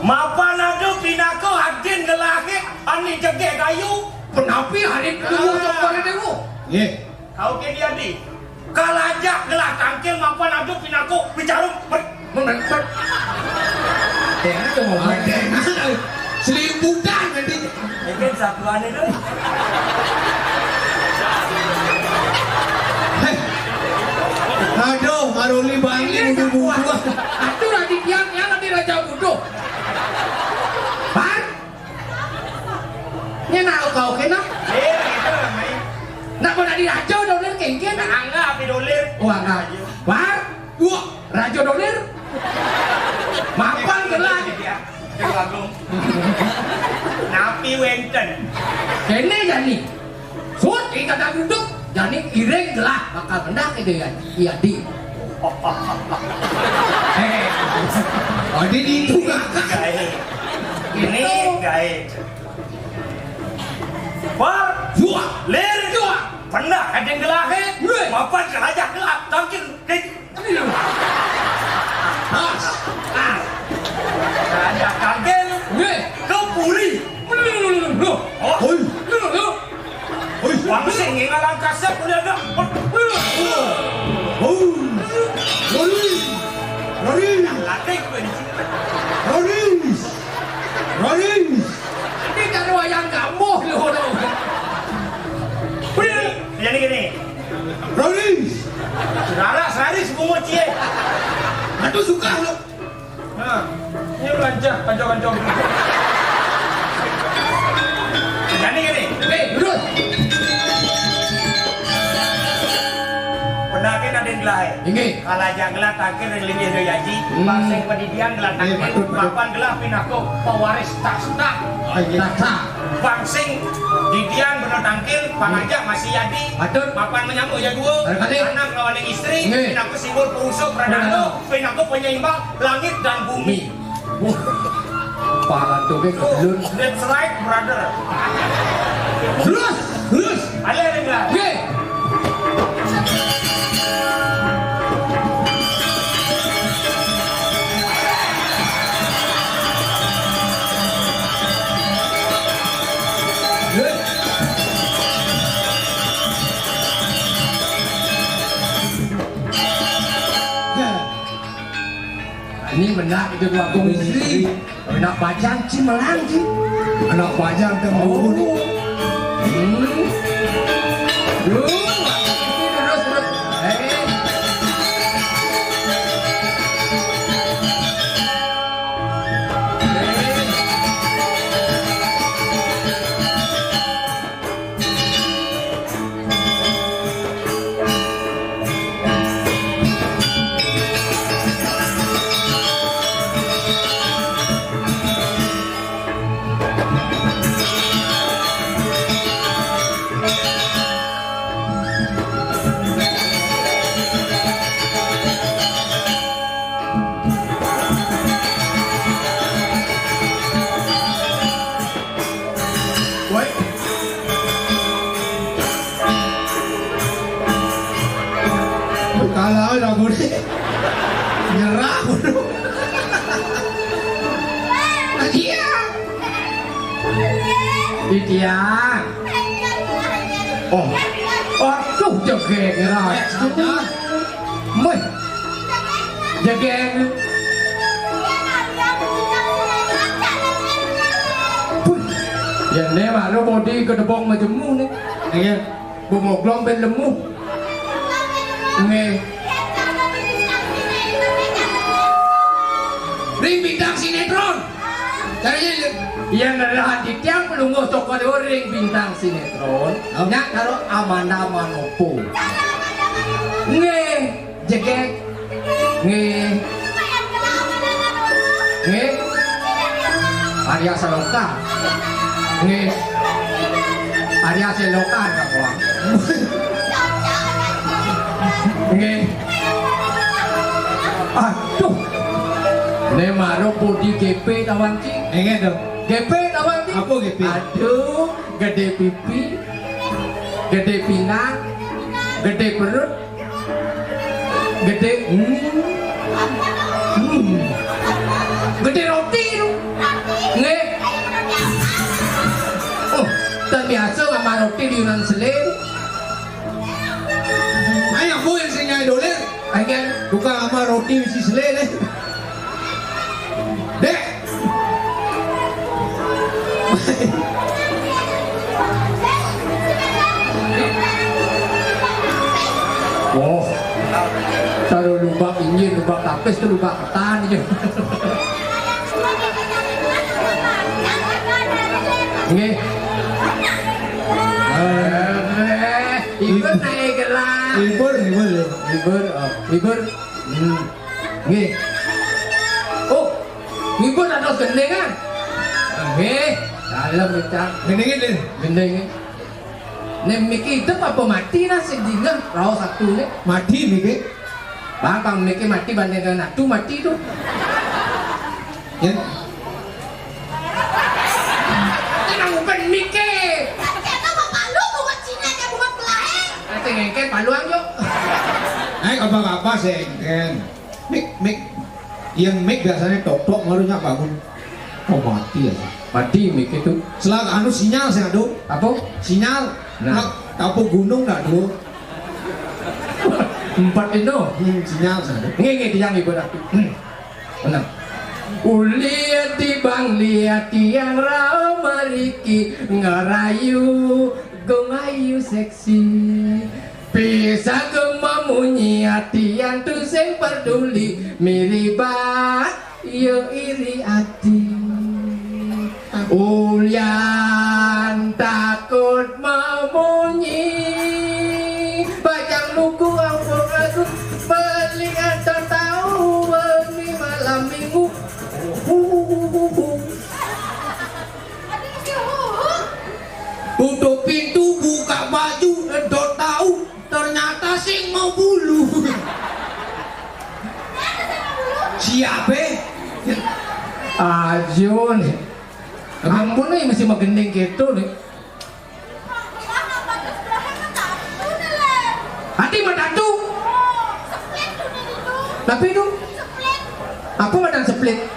Mapan adu pinako adin gelahe ani jegek kayu. Penapi hari dulu cokor dewo. Nggih. Kau ke dia di. Kalajak gelah tangkil mapan adu pinako bicarum. Ber- Ber- Ber- Dene tuh ngomong. Seliputan nanti. Mungkin satuan itu. Hei. Aduh, Maruli Bangli. Ini udah satuan. Butuh. Aduh, lagi tiang, tiang nanti raja butuh. Bar. Ini nak kau kena? Eh, itu namanya. Nak kau nak diraja dolir kengken? Nak anggap api dolir. Oh, anggap. Bar. Wah, raja dolir. Mapan gelah. Iya, iya, Agung. Napi wenten? Kene jani. Sut, ing kata duduk. Jani iring gelah bakal mendak ide ya. Iya, di. Hei. Oh, di itu kakak. Gae. Ini gae. War. Jual. Lir. Jual. Pernah ada yang gelah, eh? Weh. Mapan gelah, gelah. Tangkil. Kek. Pas. Ah. Ada kagel. Weh. Kepuri. Loh. Oh. Hoi. Loh. Hoi. Bangsa ini ngalang kasar, boleh ada. Hoi. Hoi. Latih apa ini? Roris. Roris. Ini kan wayang kamu loh. Udah. Jadi gini. Roris. Saudara, sehari sepungut cie. Aduh, suka lo. Nah, ini belanja, kanco-kanco. Jadi gini. Oke, terus. Pendakin ada yang gelai. Inggih. Kalau aja gelah tangkil yang linggih do yaji, hmm, bang sing padidian gelah tangkil, patut, patut, mapan gelah pinaka pewaris tasta. Oh, iya. Tasta. Bang sing didian bena tangkil, bang, hmm, aja masih yadi. Patut. Mapan menyambut ya dua. Barangkali. Anak lawan istri, inggih, pinaka simbol pengusung pradana, benar, pinaka penyeimbang langit dan bumi. Wah, palan tuh, Bek, belum. That's right, brother. Terus, terus. Ada yang bilang. Oke. Ya. Ini benar itu dua kongsi. Anak bajang ci melang ci. Anak bajang teh mau. Oh. Hmm. Duh, terus, terus. Eh. Woi. Kalah dah aku ni. Nyerah aku tu. Lagi ya. Di tiang. Oh. Aduh, jegeg, nyerah. Eh, sadar. Meh. Jegeg. Puh. Ya ne baru bodi kedebong majemu ne. Iya. Bemoglong ben lemu. Nggih. Ring bintang sinetron. Caranya, yang adalah Aditya pelungguh toko ring bintang sinetron. Apa? Nya karo Amanda Manopo. Nggih, jegeg. Nggih. Nggih. Arya Saloka. Nggih. Arya Saloka, Kak Wang. Nggih. Aduh. Ne maro pudi G P tawang ci. Nggih, dong. G P tawang ci. Apa G P? Aduh, gede pipi, gede pinggang, gede perut, gede, hmm. Hmm. Gede roti tu. Nggih. Oh, tak biasa ngamar roti di Yunan Selin. Ayo, aku yang sing nyai dolir. Ayo, kan. Tukang ngamar roti mesti selin, eh. Dek. Wah, taruh lubak injil, lubak tapis tu lubak ketan je. Nggih. Eh, Ibu naik gelang. Libur, libur, libur. Libur, oh, libur. Hmm. Nggih. Oh, ngibur dados gending, kan? Nggih, dalem, Cang. Gendinge, Din. Gendinge. Nek miki idup apa mati, nah, sing dingeh raos atu, nek. Mati miki. Bang, bang miki mati banding dengan atu mati tu. Ya. Ini nang umpen miki. Tapi apa bapak lu bunga Cina, kayak bunga pelahe? Nanti ngengken paluang, yuk. Naik apa-apa sih, ngengken. Mik, mik. Yang mik biasanya tok-tok baru nyak bangun. Oh, mati ya. Mati mik itu. Selang anu sinyal sih, aduh. Apa? Sinyal. Nah. Nak, tapu gunung dah, aduh. Empat itu. Hmm, sinyal sih, aduh. Nggih, nggih, tiang ibu ratu. Hmm. Uliati bang liati yang rao mariki ngarayu gung ayu seksi. Bisa gema munyi ati yang tu sing peduli miriba yo iri ati. Ulian takut memunyi bajang lugu ampun aku beli atau tahu beli malam minggu. Tutup pintu, buka baju, edot tahu, ternyata sing mau bulu. Siapa? Ajo nih. Ampun nih, mesti magending gitu nih. Hati mah datu. Tapi itu apa madan seplit?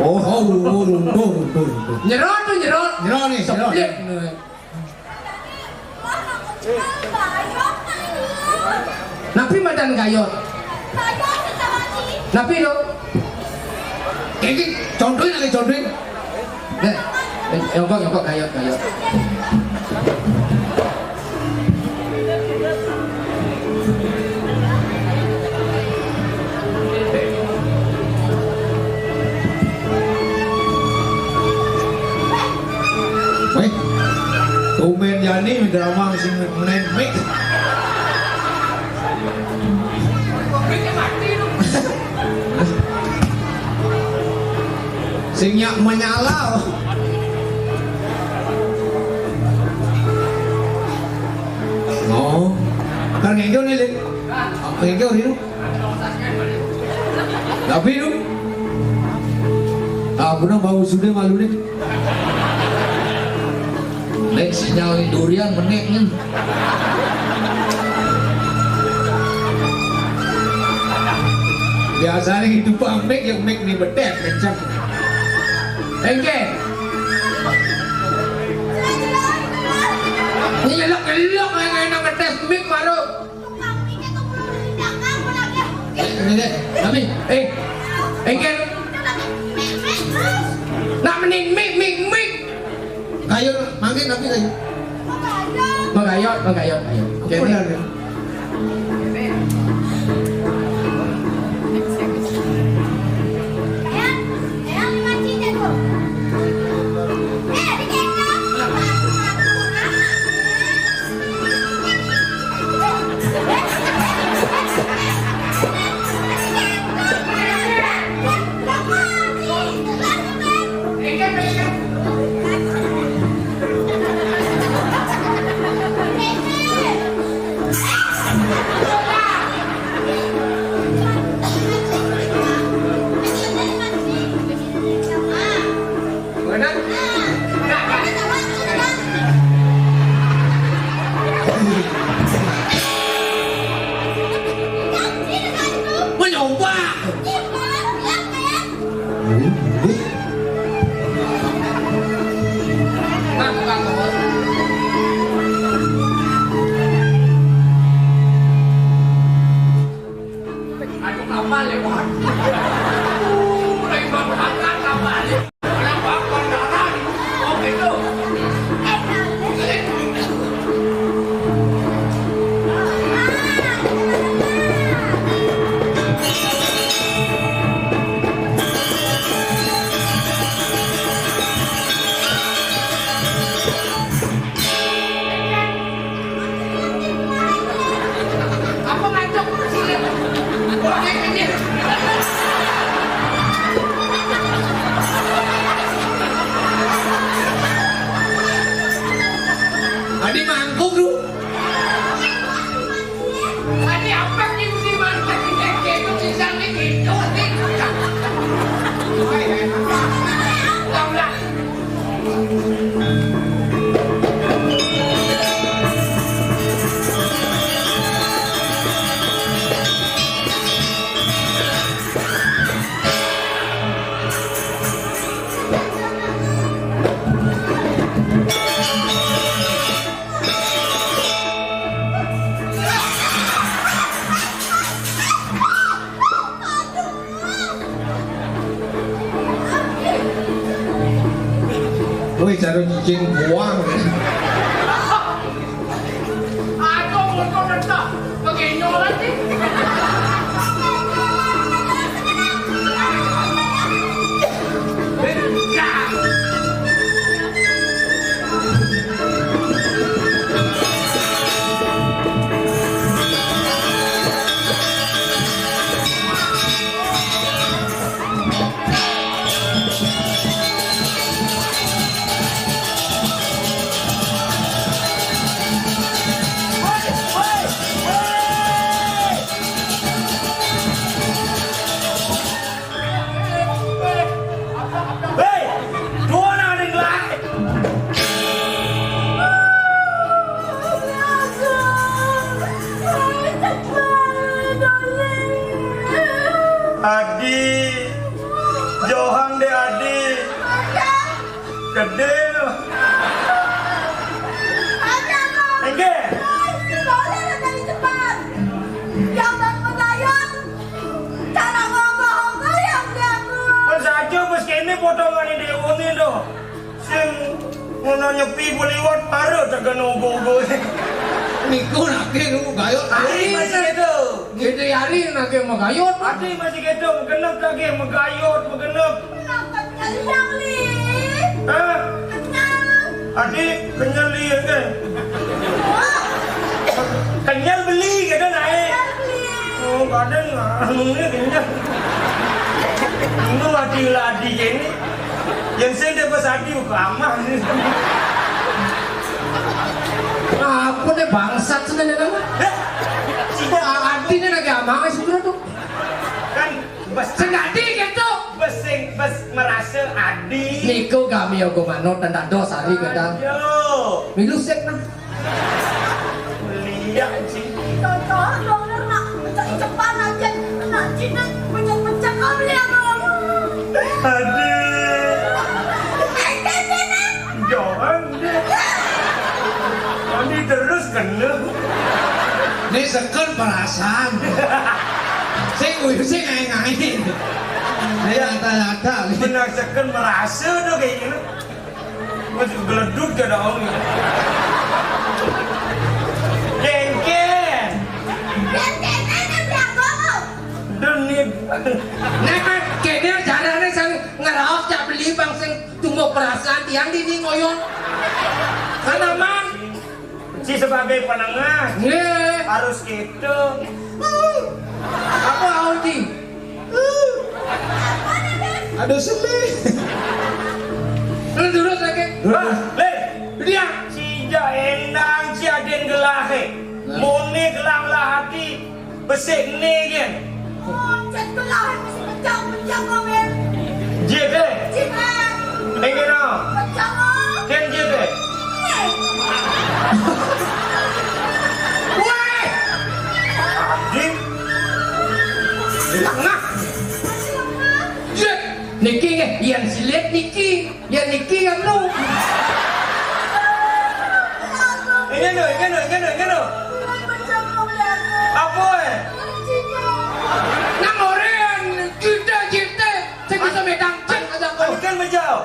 Oh, oh, oh, oh, oh, oh, oh. Nyerot tuh, nyerot. Nyerot nih, nyerot. Seplit. Napi madan gayot? Napi lo? Iki contohin lagi, contohin. Nih, nyongkok, nyongkok, gayot, gayot. Weh, tumben jani drama sing main mic. Sing nyak menyala. Oh, kan ngejo nih, Lin. Ngejo nih, lu. Tapi lu, ah, bener bau sudah malu nih. Nek sinyal durian menek nih. Biasanya itu pang mic yang mic nih bedek kenceng. Engke. Ini elok-elok yang enak ngetes mic baru. Ini deh, kami, eh, engke. Nak mending mic, mic, mic. Kayu, mangkin tapi kayu. Magayot, magayot, ayo. Oke, benar, ya. Mencoba. Aduh, kapal lewat. Aduh, lewat kapal, kapal. Orang bakar darah. Oke, tuh. Tadi mangkuk lu. Tadi apa sih mesti mangkuk? Kita kayak kucing sampai gitu. Tahu lah. Wih, cara cicing buang. Aduh, mulut kok meledak. Begini lagi. Hei, duo nang ring lae. Adi, johan deh Adi. Gedé lu. Inggih. Cara ngomong-ngomong yang jago. Kan saja bos kéné potongané déwéné to. Sing ngono nyepi liwat baru tekan ugu-ugu. Niku lagi lu gayut. Adi masih gitu. Gitu ya, Ri, lagi megayut. Adi masih gitu, megenep lagi, megayut, megenep. Kenapa kalian, Li? Hah? Kenal. Adi kenyal, Li, ya kan? Wah. Kenyal beli, gitu, naik. Kenyal beli. Oh, kadang, ah, ini kenyal. Ini lagi-lagi ini. Yang saya dapat Adi, bukan amah. Apa nih bangsat sih nih, nama? Hah? Sida Adi nih lagi amang sih, Bro, tuh. Kan bes sing Adi gitu. Bes sing, bes merasa Adi. Niku kami ogo manut dan dados hari kita. Ayo. Milu sik nah. Lihat sih. Cocok dong, nak. Cocok cepat aja. Nak Cina pecah-pecah kau lihat dong. Adi. Jangan deh. Adi terus kena. Ini seken perasaan. Sing uyu sing aing-aing. Ini nyata-nyata. Benar seken merasa tuh kayak gini. Masih geleduk ya dong. Kengken. Kengken aja belagu. Denit. Nek kan kene jarane sing ngeraos cak beli bang sing tumbuh perasaan tiang dini ngoyon. Kan aman. Si sebagai penengah. Nggih. Harus gitu. Apa Audi? Aduh, sedih. Lu durus lagi. Durus. Bah, Le. Dia. Si ja endang, si aden gelahe. Nah. Mone gelang lah hati. Besik ni kan. Oh, cet gelahe masih pecah-pecah komen. Jit, eh. Jit, eh. Engke no. Pecah, oh. Ken jit, eh. Eh. Weh. Jit. Lengah. Masih lengah. Jit. Niki nggih, yen silit niki, yen niki kan lu. Ngene lho, ngene lho, ngene lho, ngene lho. Apa, eh? Nang ora cita-cita sing bisa medang cek aja kok. Ayo kan mejal.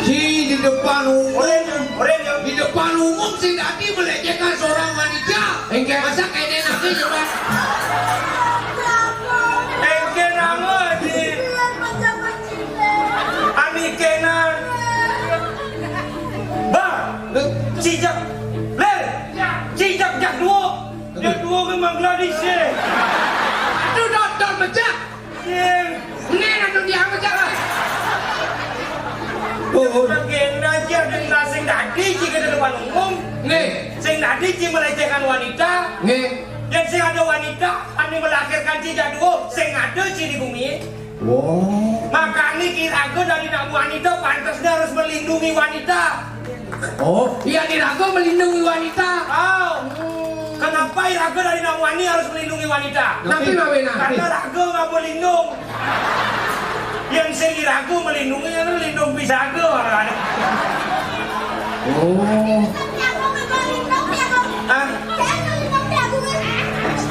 Di, di depan umum. Oren, oren, yo. Di depan umum sing dadi melecehkan seorang wanita. Engke. Masa kene nanti coba. Engke nama di. Ani kenan. Bah, cijak. Ler. Cijak jak duo. Jak duo ke Bangladesh, eh. Aduh, dodol mejak. Sing. Ini nanti dia mejak. Oh, oh. Kena aja dengan sing dadi jika di depan umum. Nih. Sing dadi ji melecehkan wanita. Nih. Dan sing ada wanita, ani melahirkan ji jadwo, sing ada ji di bumi. Wow. Makanya iraga dari nak wanita pantasnya harus melindungi wanita. Oh, iya, iraga melindungi wanita. Oh. Kenapa iraga dari nak wani harus melindungi wanita? Tapi mawe nah. Karena raga nggak melindung. Yang sing iraga melindungi itu lindung pisaga orang. Oh. Hah?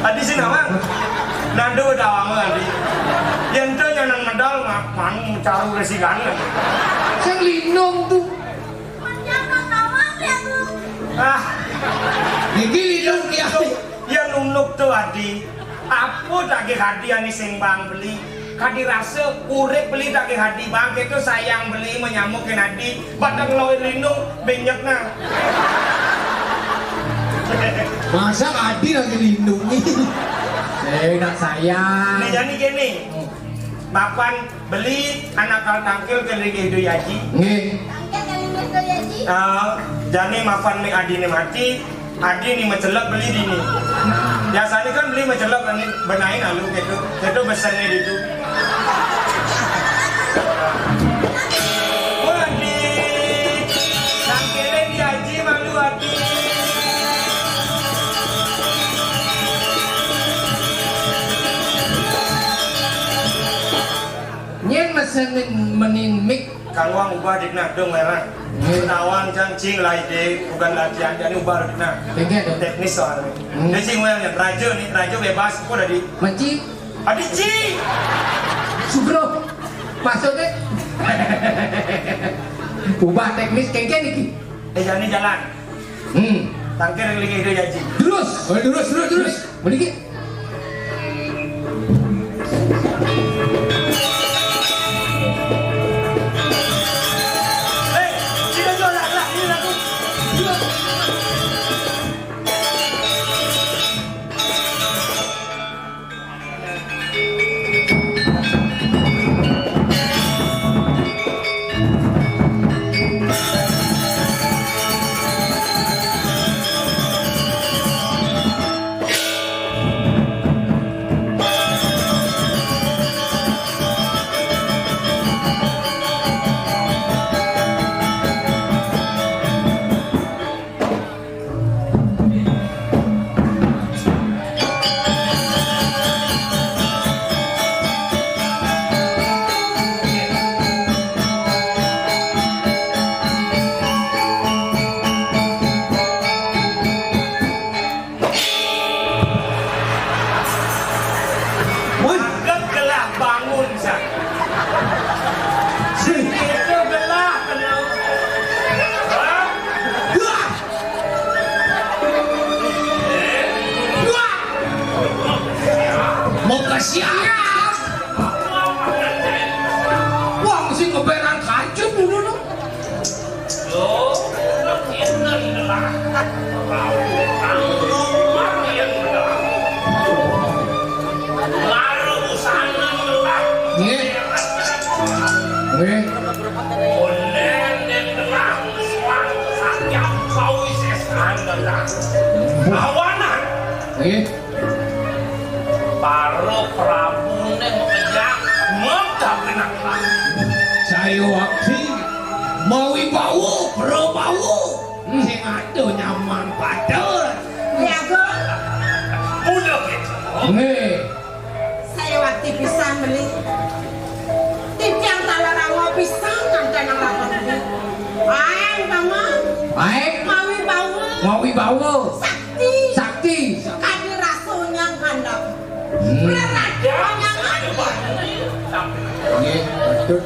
Adi sih nama? Nando udah lama adi. Yén to nyanang medal, ma-, mang caru resigane. Sing linung to. Menyang nawang ya, Bu. Ah. Iki linung dia. Yén unuk to adi. Apa daging adi ané sing bang beli? Kadi rasa urip beli daging adi bang, kéto sayang beli menyamuk kén adi. Batang loe linung, benyek nah. Masa adi lagi lindungi? Eh, nak sayang. Né jani kéné. Mapan beli anak kal tangkil ké linggih Doi Aji. Nggih. Tangkil ké linggih Doi Aji. Ah, jani mapan mik adiné mati, adi né macelep beli dini. Biasané kan beli macelep, ané benain alu kéto. Kéto besenné ditu. Wah, adi. Tangkilé Doi Aji malu adi. Nyén mesen menin mik. Kaluang ubah dikna dong merah. Nggih. Tawang cang cing lai dé, bukan latihan, jani ubah dikna. Nggih, dong. Teknis soalnya. Hmm. Dia cing wél, raja nih, raja bebas, kok udah di Menci. Adi cing. Sugro. Maksudnya? Ubah teknis kéngkén iki. Eh, jani jalan. Hmm. Tangkil lagi itu ya, Ji. Terus. Oh, terus, terus, terus. Mriki. Anggap gelah bangun, sa. Itu gelah kena. Hah? Mau ke siang. Wong sing ngeberan kacut dulu, no. Lho, yen ngelah. Kang Umar yen ngelah. Lare usanan ngelah. Nggih. Nggih. Onen yen ngelah, suang sakjam, sawises ngelah. Kawanan. Nggih. Para prabune mekejang, mengkawinang. Jaya wakti, mawi bawa, prabawa. Hmm. Sing ado nyamang padha. Nggih, Agung. Mula gitu. Nggih. Saya wakti pisan beli. Titiang taler ango pisan kanten nang lakon beli. Aeng, Paman. Aeng. Mawi bawa. Mawi bawa. Sakti. Sakti. Kadi rasa nyang kandhap. Hmm. Pranaja nyang ati. Nggih, betul.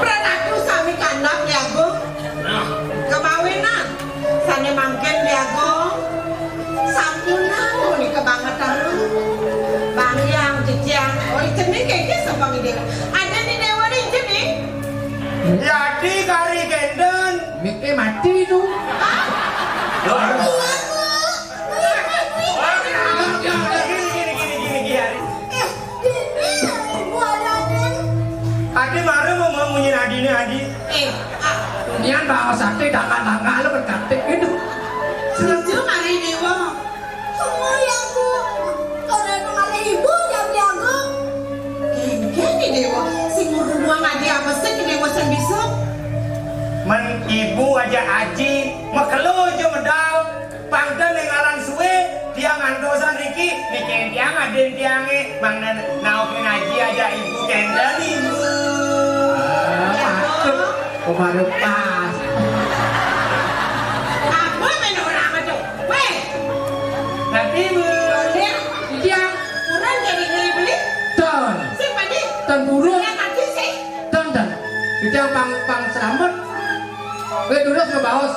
Pranatu sami kandhap, ya, Agung. Kemawinan sane mangkin, ya, Agung. Sampunang punika banget, Agung. Bang Hyang, Jejang. Oh, jenenge kengke sapa ngendi? Ada di dewa ning jeneng. Yadi kari kenden. Mike mati itu. Hah? Loh. Gini, gini, gini, gini, gini, Ari. Eh, gini, Ibu Raden. Adi mara mau, mau munyin adine, Adi. Eh, ah. Nian bawa sakti, tangga-tangga lo berkati gitu. Setuju mari dewa. Semua ya, Bu. Kalau itu malah ibu yang diagung. Kengkene dewa, sing ngurung adi apa sih dewa sing bisa? Men ibu aja aji, makelo aja medal. Pangden ning aran suwe, tiang antosan riki, niken tiang adin tiange, mangnen naokin aji aja ibu kenden ibu. Ah, patut. Kemarin pas. Apa main orang itu? Weh. Nanti, Bu. Iya. Kurang Durus. Iya, tadi sih. Dan, dan. Titiang pang, pang slamet. Wéh, durus ngebaos.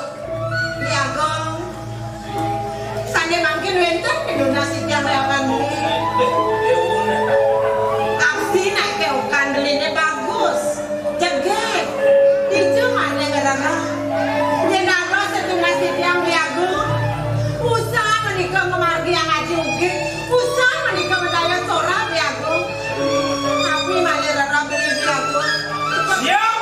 Iya, Gong. Sané mangkin wénten pinunas titiang réakan beli. Abdi naké okan beliné bagus. Jegég. Ijo manéh ngrereh. Yén dados setunas titiang Bli Agung, usaha menika ngamargiang aji ugi, usaha menika medaya sora Bli Agung. Napi malih rereh beli Bli Agung? Siap.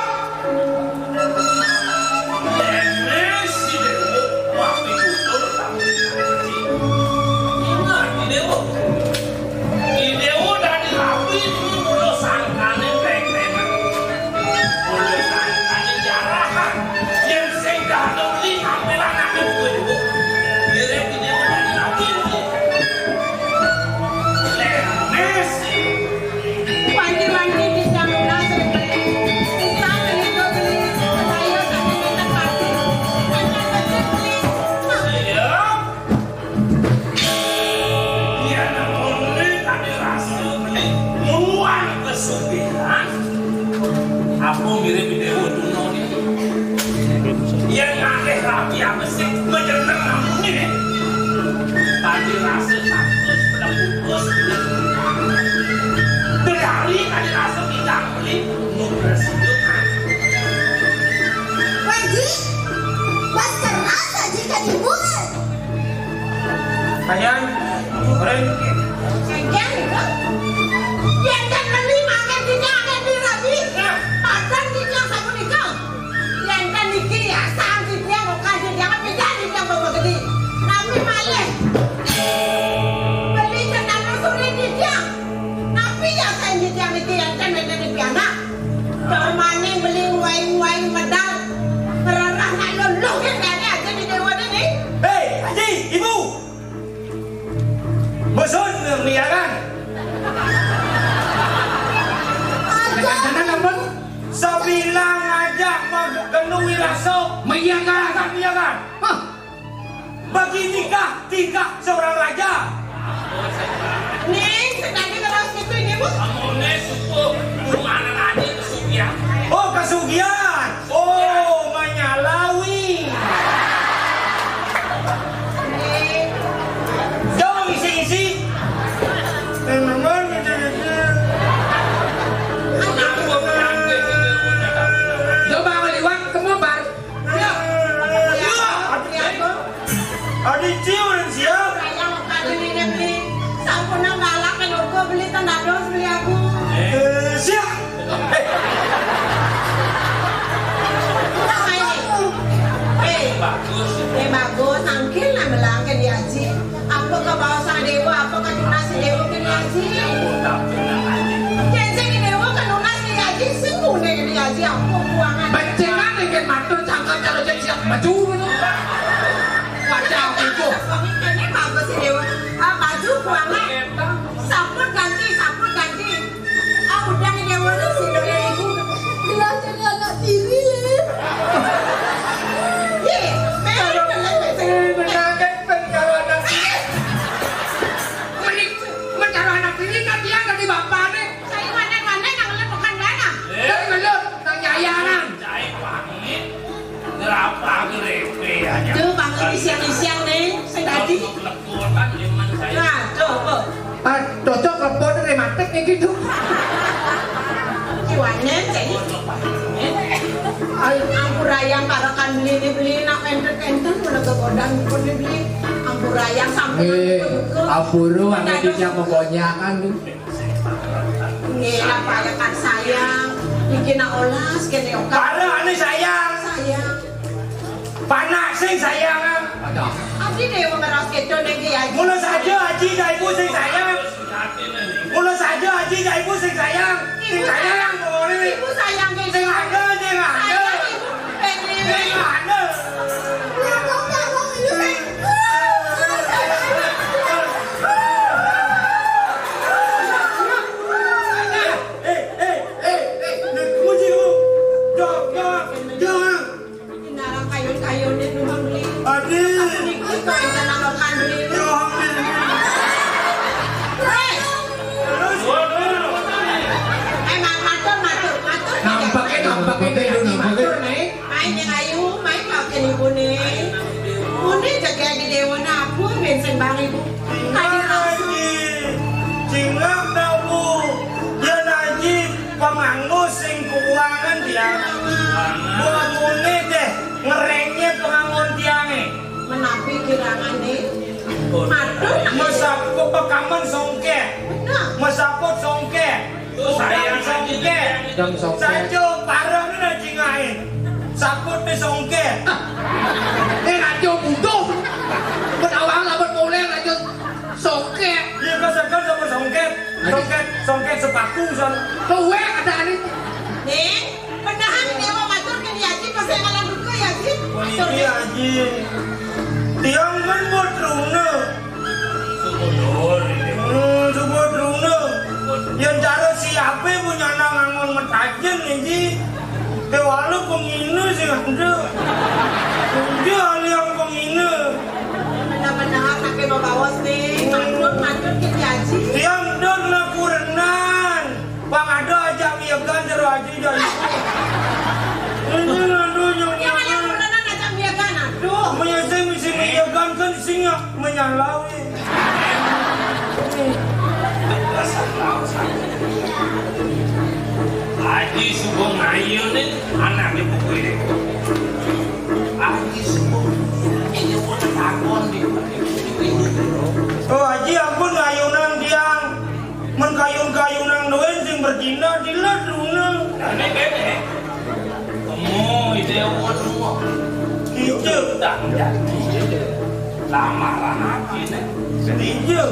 Déné si Déwa mapitutur tanggung jawab. Ingat, Déwa. Idéwa dadi rabi mula sangkané pengpéngan. Mula sangkané jarahan. Yén sing dadi beli ngambil anaké kuwi, Bu. Ngiring Idéwa dadi rabi, Bu. Lemes. Wanti-wanti bisa lunas, Rene. Bisa beli, beli. Saya sakit tempat. Saya sakit, beli. Iya. Yén amoné kadi rasa meni muan kasugihan, apa mirip Déwa Tuna niki? Yén ngalih rabi abesik majeneng amoné, kadi rasa kaktus pedang kukus, bedari kadi rasa pindang beli, mung resik. Wajib, was keras aja kadi bulan. Ayan, goreng. Sengkén, Iko. Yén kan beli makan kita akan dirabi. Padan kita sapunika. Yén kan niki ya, sang kita bukan kita, kita kita bawa gede. Napi malih? Beli cenah suri kita. Napi ya, sang kita niki yang kan niki pianak. Darmaning beli waing-waing medal. Ngrereh nak luluh kan kene aja di déwa ini. Hei, Aji, Ibu. Bosun miyaran. Aja. Jangan ampun. Sabilang aja magenu wirasa. Miyaran. Miyaran. Hah? Bagi nikah tingkah seorang raja. Ning, sing dadi ngeros gitu ini, Bu. Amoné suku, bunganan aja kesugihan. Oh, kesugihan. Oh, manyalawi. Ning. Dong, isi-isi. Memang isi-isi. Coba ngeliwat, kembar. Ya. Ya. Adi cium sia. Kaya kali ini beli. Sampun ngalak kan urgo beli tanda dos beli aku. Eh, sia. Apa ini? Eh, bagus. Eh, bagus. Angkil lah melangkah di aji. Apa ke bawah sang dewa, apa ke tunas si dewa ke di aji? Kensing dewa ke tunas di aji, sing kuning di aji, apa buangan? Bencengan ingin matur cangkang cara cek siap maju gitu. Wajah aku. Kami kene bagus si dewa. Ah, baju kuangan. Sampun ganti, sampun ganti. Ah, udah ini dewa lu sih, dewa ibu. Jelas jadi anak tiri, ya. Ye, bener, bener, bener. Menangkan perkara anak tiri. Mending, perkara anak tiri kan dia dari bapaknya. Saya mana-mana yang ngeliat bukan dana. Dari ngelut, nang nyayanan. Cai pamit, ngerapa grepe aja. Tuh, bangun isian-isian, Neng. Sing tadi. Nah, tuh, tuh. Ah, cocok klepon rematik kayak gitu. Kiwanen, cek. Ayo, ampurayang parakan beli ini beli, nak enten-enten, mana kegodang pun dibeli. Ampurayang sampai Eh, ampuru, ame tidak mau konyakan tuh. Nggih, apa ya kan sayang. Bikin olas, kene oka. Para ane sayang. Sayang. Panak sing sayang. Ada. Abdi dewa ngeras kedo niki ya. Mula saja aji jaiku sing sayang. Mula saja aji jaiku sing sayang. Sing sayang pokoknya. Ibu sayang ke sing ada, sing ada. Sayang ibu. Sing ada. Eh, eh, eh, eh, nek muji lu. Dok, dok, dok. Nara kayun-kayune nuhun beli. Adi. Niki kok enten nang kanduli. Nuhun beli. Hei. Terus? Waduh. Eh, Mama. Bang Ibu. Cingak, Haji. Cingak dah, Bu. Yén Haji panganggo sing keuangan tiang. Buat muni deh ngerenyet panganggon tiangé. Menapi kirangan nih. Matur, Haji. Mesaput pekamen songkét. Bener. Mesaput songkét. Udang songkét. Udang songkét. Saja pareng né cingain. Saput né songkét. Né raja butuh. Mun awang lamun mulih raja songkét. Iya, kasakan sama songkét. Songkét, songkét sepatu, son. Luwih ada nih. Nih, pedahan dewa matur ke Haji, pas saya malam duka ya, Haji. Matur, Haji. Tiang kan buat runa. Syukur, syukur. Hmm, syukur, syukur. Yén cara siapé punya nang angon metajen, Ji. Kéwala pengina sing ada. Udah, aliang pengina. Benar-benar sampai bawa sih. Matur, matur, Ki Haji. Tiang dong lakurenan. Pang ada ajak miyegan jero Haji jani. Ini aduh nyong. Yang ada pernah ngajak miyegan, aduh. Menyesing misi miyegan kan sing menyalawi. Haji Sugong ayeuna nih, anak di buku ini. Haji Sugong, ini pun takon di Oh, Haji, ampun, ayunan tiang. Men kayun-kayunan doén sing berjina di ladruna. Ane kene. Temu ide wong semua. Ije. Dah jadi. Lamaran hati nih. Ije.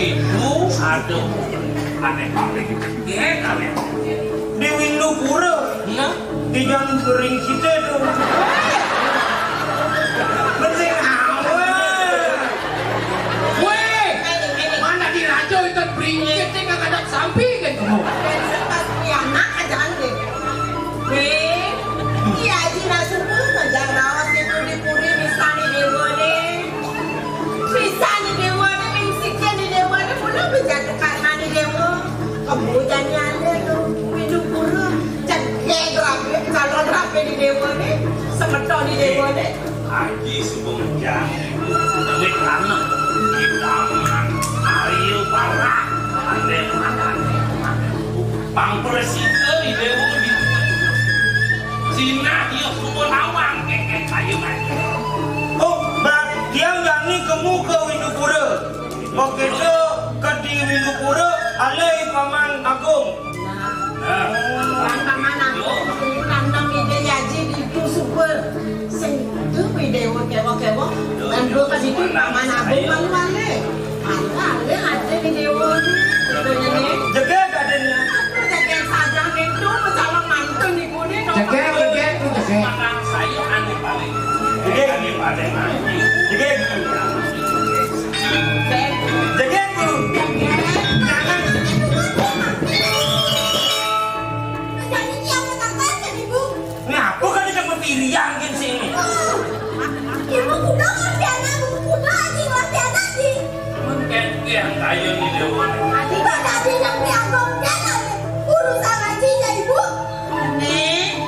Itu ada aneh paling. Iya, aneh. Di Windu Pura. Nah. Di Jalan Bering kita tuh. Penting amat. Wéh, mana di raja itu bringkit, sing nggak ada sampi gitu. Anak aja deh. Wéh, iya, Haji Nasrul, kerja rawat itu di puri, bisa nih dewa deh. Bisa nih dewa deh, mingsikin nih dewa deh, mudah bisa karena nih dewa. Kamu jangan ada tuh, Windu Pura. Cegek rapi, calon rapi di dewa nih, semeton di dewa nih. Haji Sugong Jang, duit tanah, di taman, ayo parah, ande makan, pangperesike di dewa di Cina, dia semua lawang, kekek kayu mati. Oh, berarti dia jani kemu ke Windu Pura. Begitu ke di Windu Pura, alih Paman Agung. Nah, Paman Agung, nantang ide Haji di itu super. Sing itu ide kéwa-kéwa. Dan dua ke situ Paman Agung malu alih. Malu alih ada di dewa. Jegek adanya. Jegek saja itu calon mantun ibu nih. Jegek, jegek, jegek. Jegek. Jegek. Jegek. Jangan. Jadi dia menangkapkan ibu. Ngapa kan dia berpirian gini sini? Ibu kudu ngerti anak, ibu kudu aji ngerti anak, Ji. Mungkin yang kayu di dewa. Ibu tadi yang dianggap dia, urusan aji ya ibu. Nih,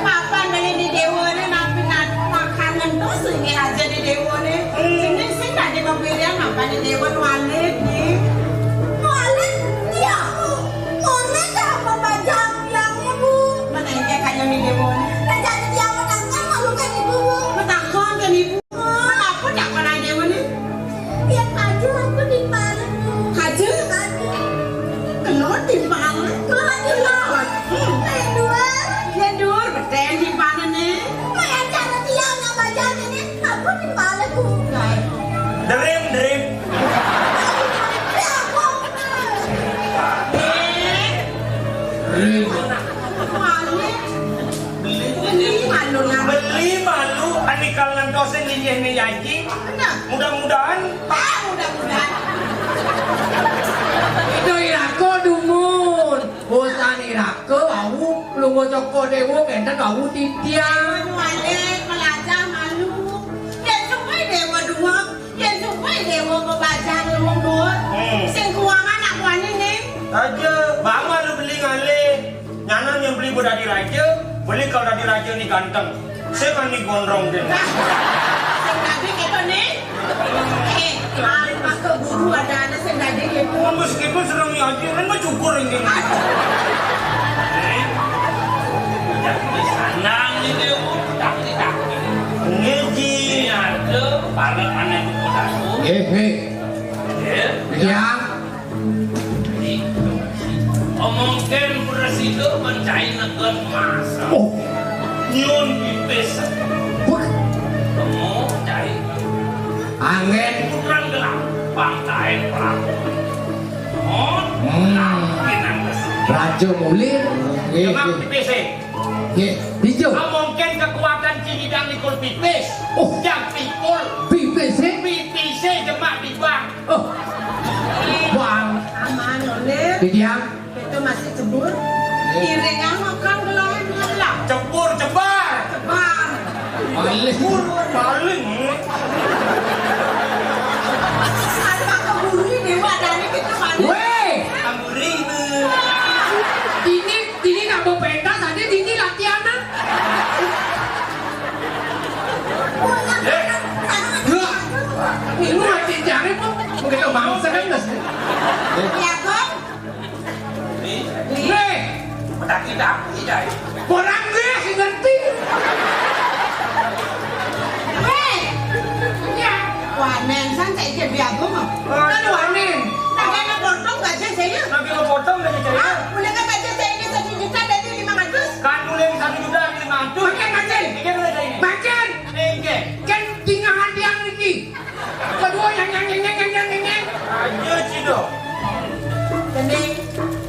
papan dari di dewa nih, napi nak makan ngentos ini aja di dewa nih. Sini sih tadi berpirian apa di dewa nualit nih. Nualit, iya. Nualit apa bajang? Yang ibu. Mana yang kayak kayaknya nih dewa nih. Kan jadi dia menangkan malu kan ibu. Menangkan kan ibu. Kenapa tak pernah dewa nih? Yang aja aku di mana? Aja? Aja. Kenapa di mana? Kenapa di mana? Hmm. Yang dua. Yang dua, betul di mana nih? Kayak cara dia nggak bajang ini. Aku di mana, Bu? Dream, dream. Beli malu, nah. Beli malu, anikal ngentosin linggih nih Haji. Bener. Mudah-mudahan. Ah, mudah-mudahan. Itu irako dumun. Bosan irako, wau, lunga saka dewa, ngenten wau titiang. Anu, alih, melajah malu. Yen suwe dewa dua, yen suwe dewa bebajar wong dua. Hmm. Sing kuangan nak wani ning. Aja, mama lu beli ngalih. Nyanan yang beli dadi raja, beli kalau dadi raja ni ganteng. Saya kan ni gondrong dia. Nah, sing dadi kita ni. Para anak kuda. Nggih, nggih. Nggih. Yang. Omongken presida mencai negon mas. Oh. Nyun pipis. Wah. Temu cai. Angin. Kurang gelap. Pantai pelaku. Oh. Hmm. Pinang besi. Raja Mulir. Nggih, Cuma nggih. Pipis, eh. Nggih, hijau. Omongken kekuatan Cilidang likul pipis. Oh. Jam pikul. Pipis, eh? Pipis, eh, jemak di bank. Oh. Bang. Aman, Olir. Didiang. Itu masih cebur. Iringan makan gelain gelap. Cebur, cebar. Cebar. Paling. Paling. Apa keburu ini, Mbak Dani, kita paling. Weh. Amburi, Bu. Ini, ini nggak mau pentas, aja ini latihan, ah. Eh. Wah. Ini mati jari, Bu. Begitu bangsa kan, Mas. Ya, Bang. Nih. Nih. Udah kita, tidak. Kurang nih, si ngerti. Nih. Ya. Wanen, san saya jadi aku mau. Kan wanen. Nah, kan potong aja saya. Nanti lo potong aja saya. Ah, udah kan aja saya ini satu juta dari lima ratus. Kan mulai satu juta dari lima ratus. Makin, makin. Ini mulai dari ini. Makin. Ini. Kan tinggal yang ini. Kedua yang, yang, yang, yang, yang, yang, yang. Ayo, Cido. Jadi,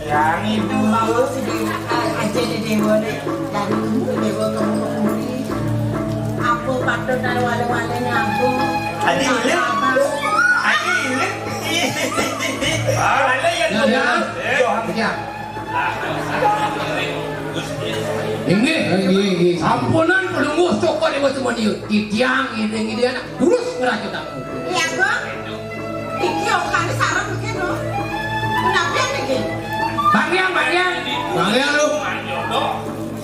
yang itu mau si Dewa, ah, aja di Dewa nih. Dari dulu Dewa kamu kemuri. Apa patut dari wale-wale nyambung? Adi ilim. Apa? Adi ilim. Ah, ada yang Ya, ya. Ya. Ya. Inggih. Inggih, inggih. Sampunan pelungguh toko Dewa Sumodiyo. Titiang ini, ini anak terus ngeracut aku. Iya, Gong. Iki okane sarep iki, no. Kenapa iki? Bang Yang, Bang Yang. Bang Yang, lu.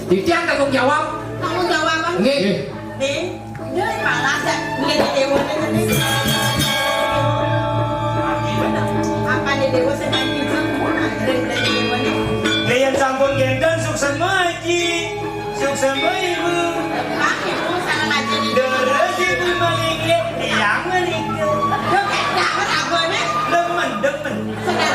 Titiang tanggung jawab. Tanggung jawab, Bang. Nggih. Nggih. Nih, dia malah sak ngene dewa ngene. Apa nih dewa sing nang pinter? Nah, ngene dewa nih. Nggih, yang sampun gendong suksema iki. Suksema, Ibu. Pak, Ibu, salam aja nih. Terus Ibu maling lihat tiang menika. Yo, kayak dapat apa nih? Demen, demen. Sedang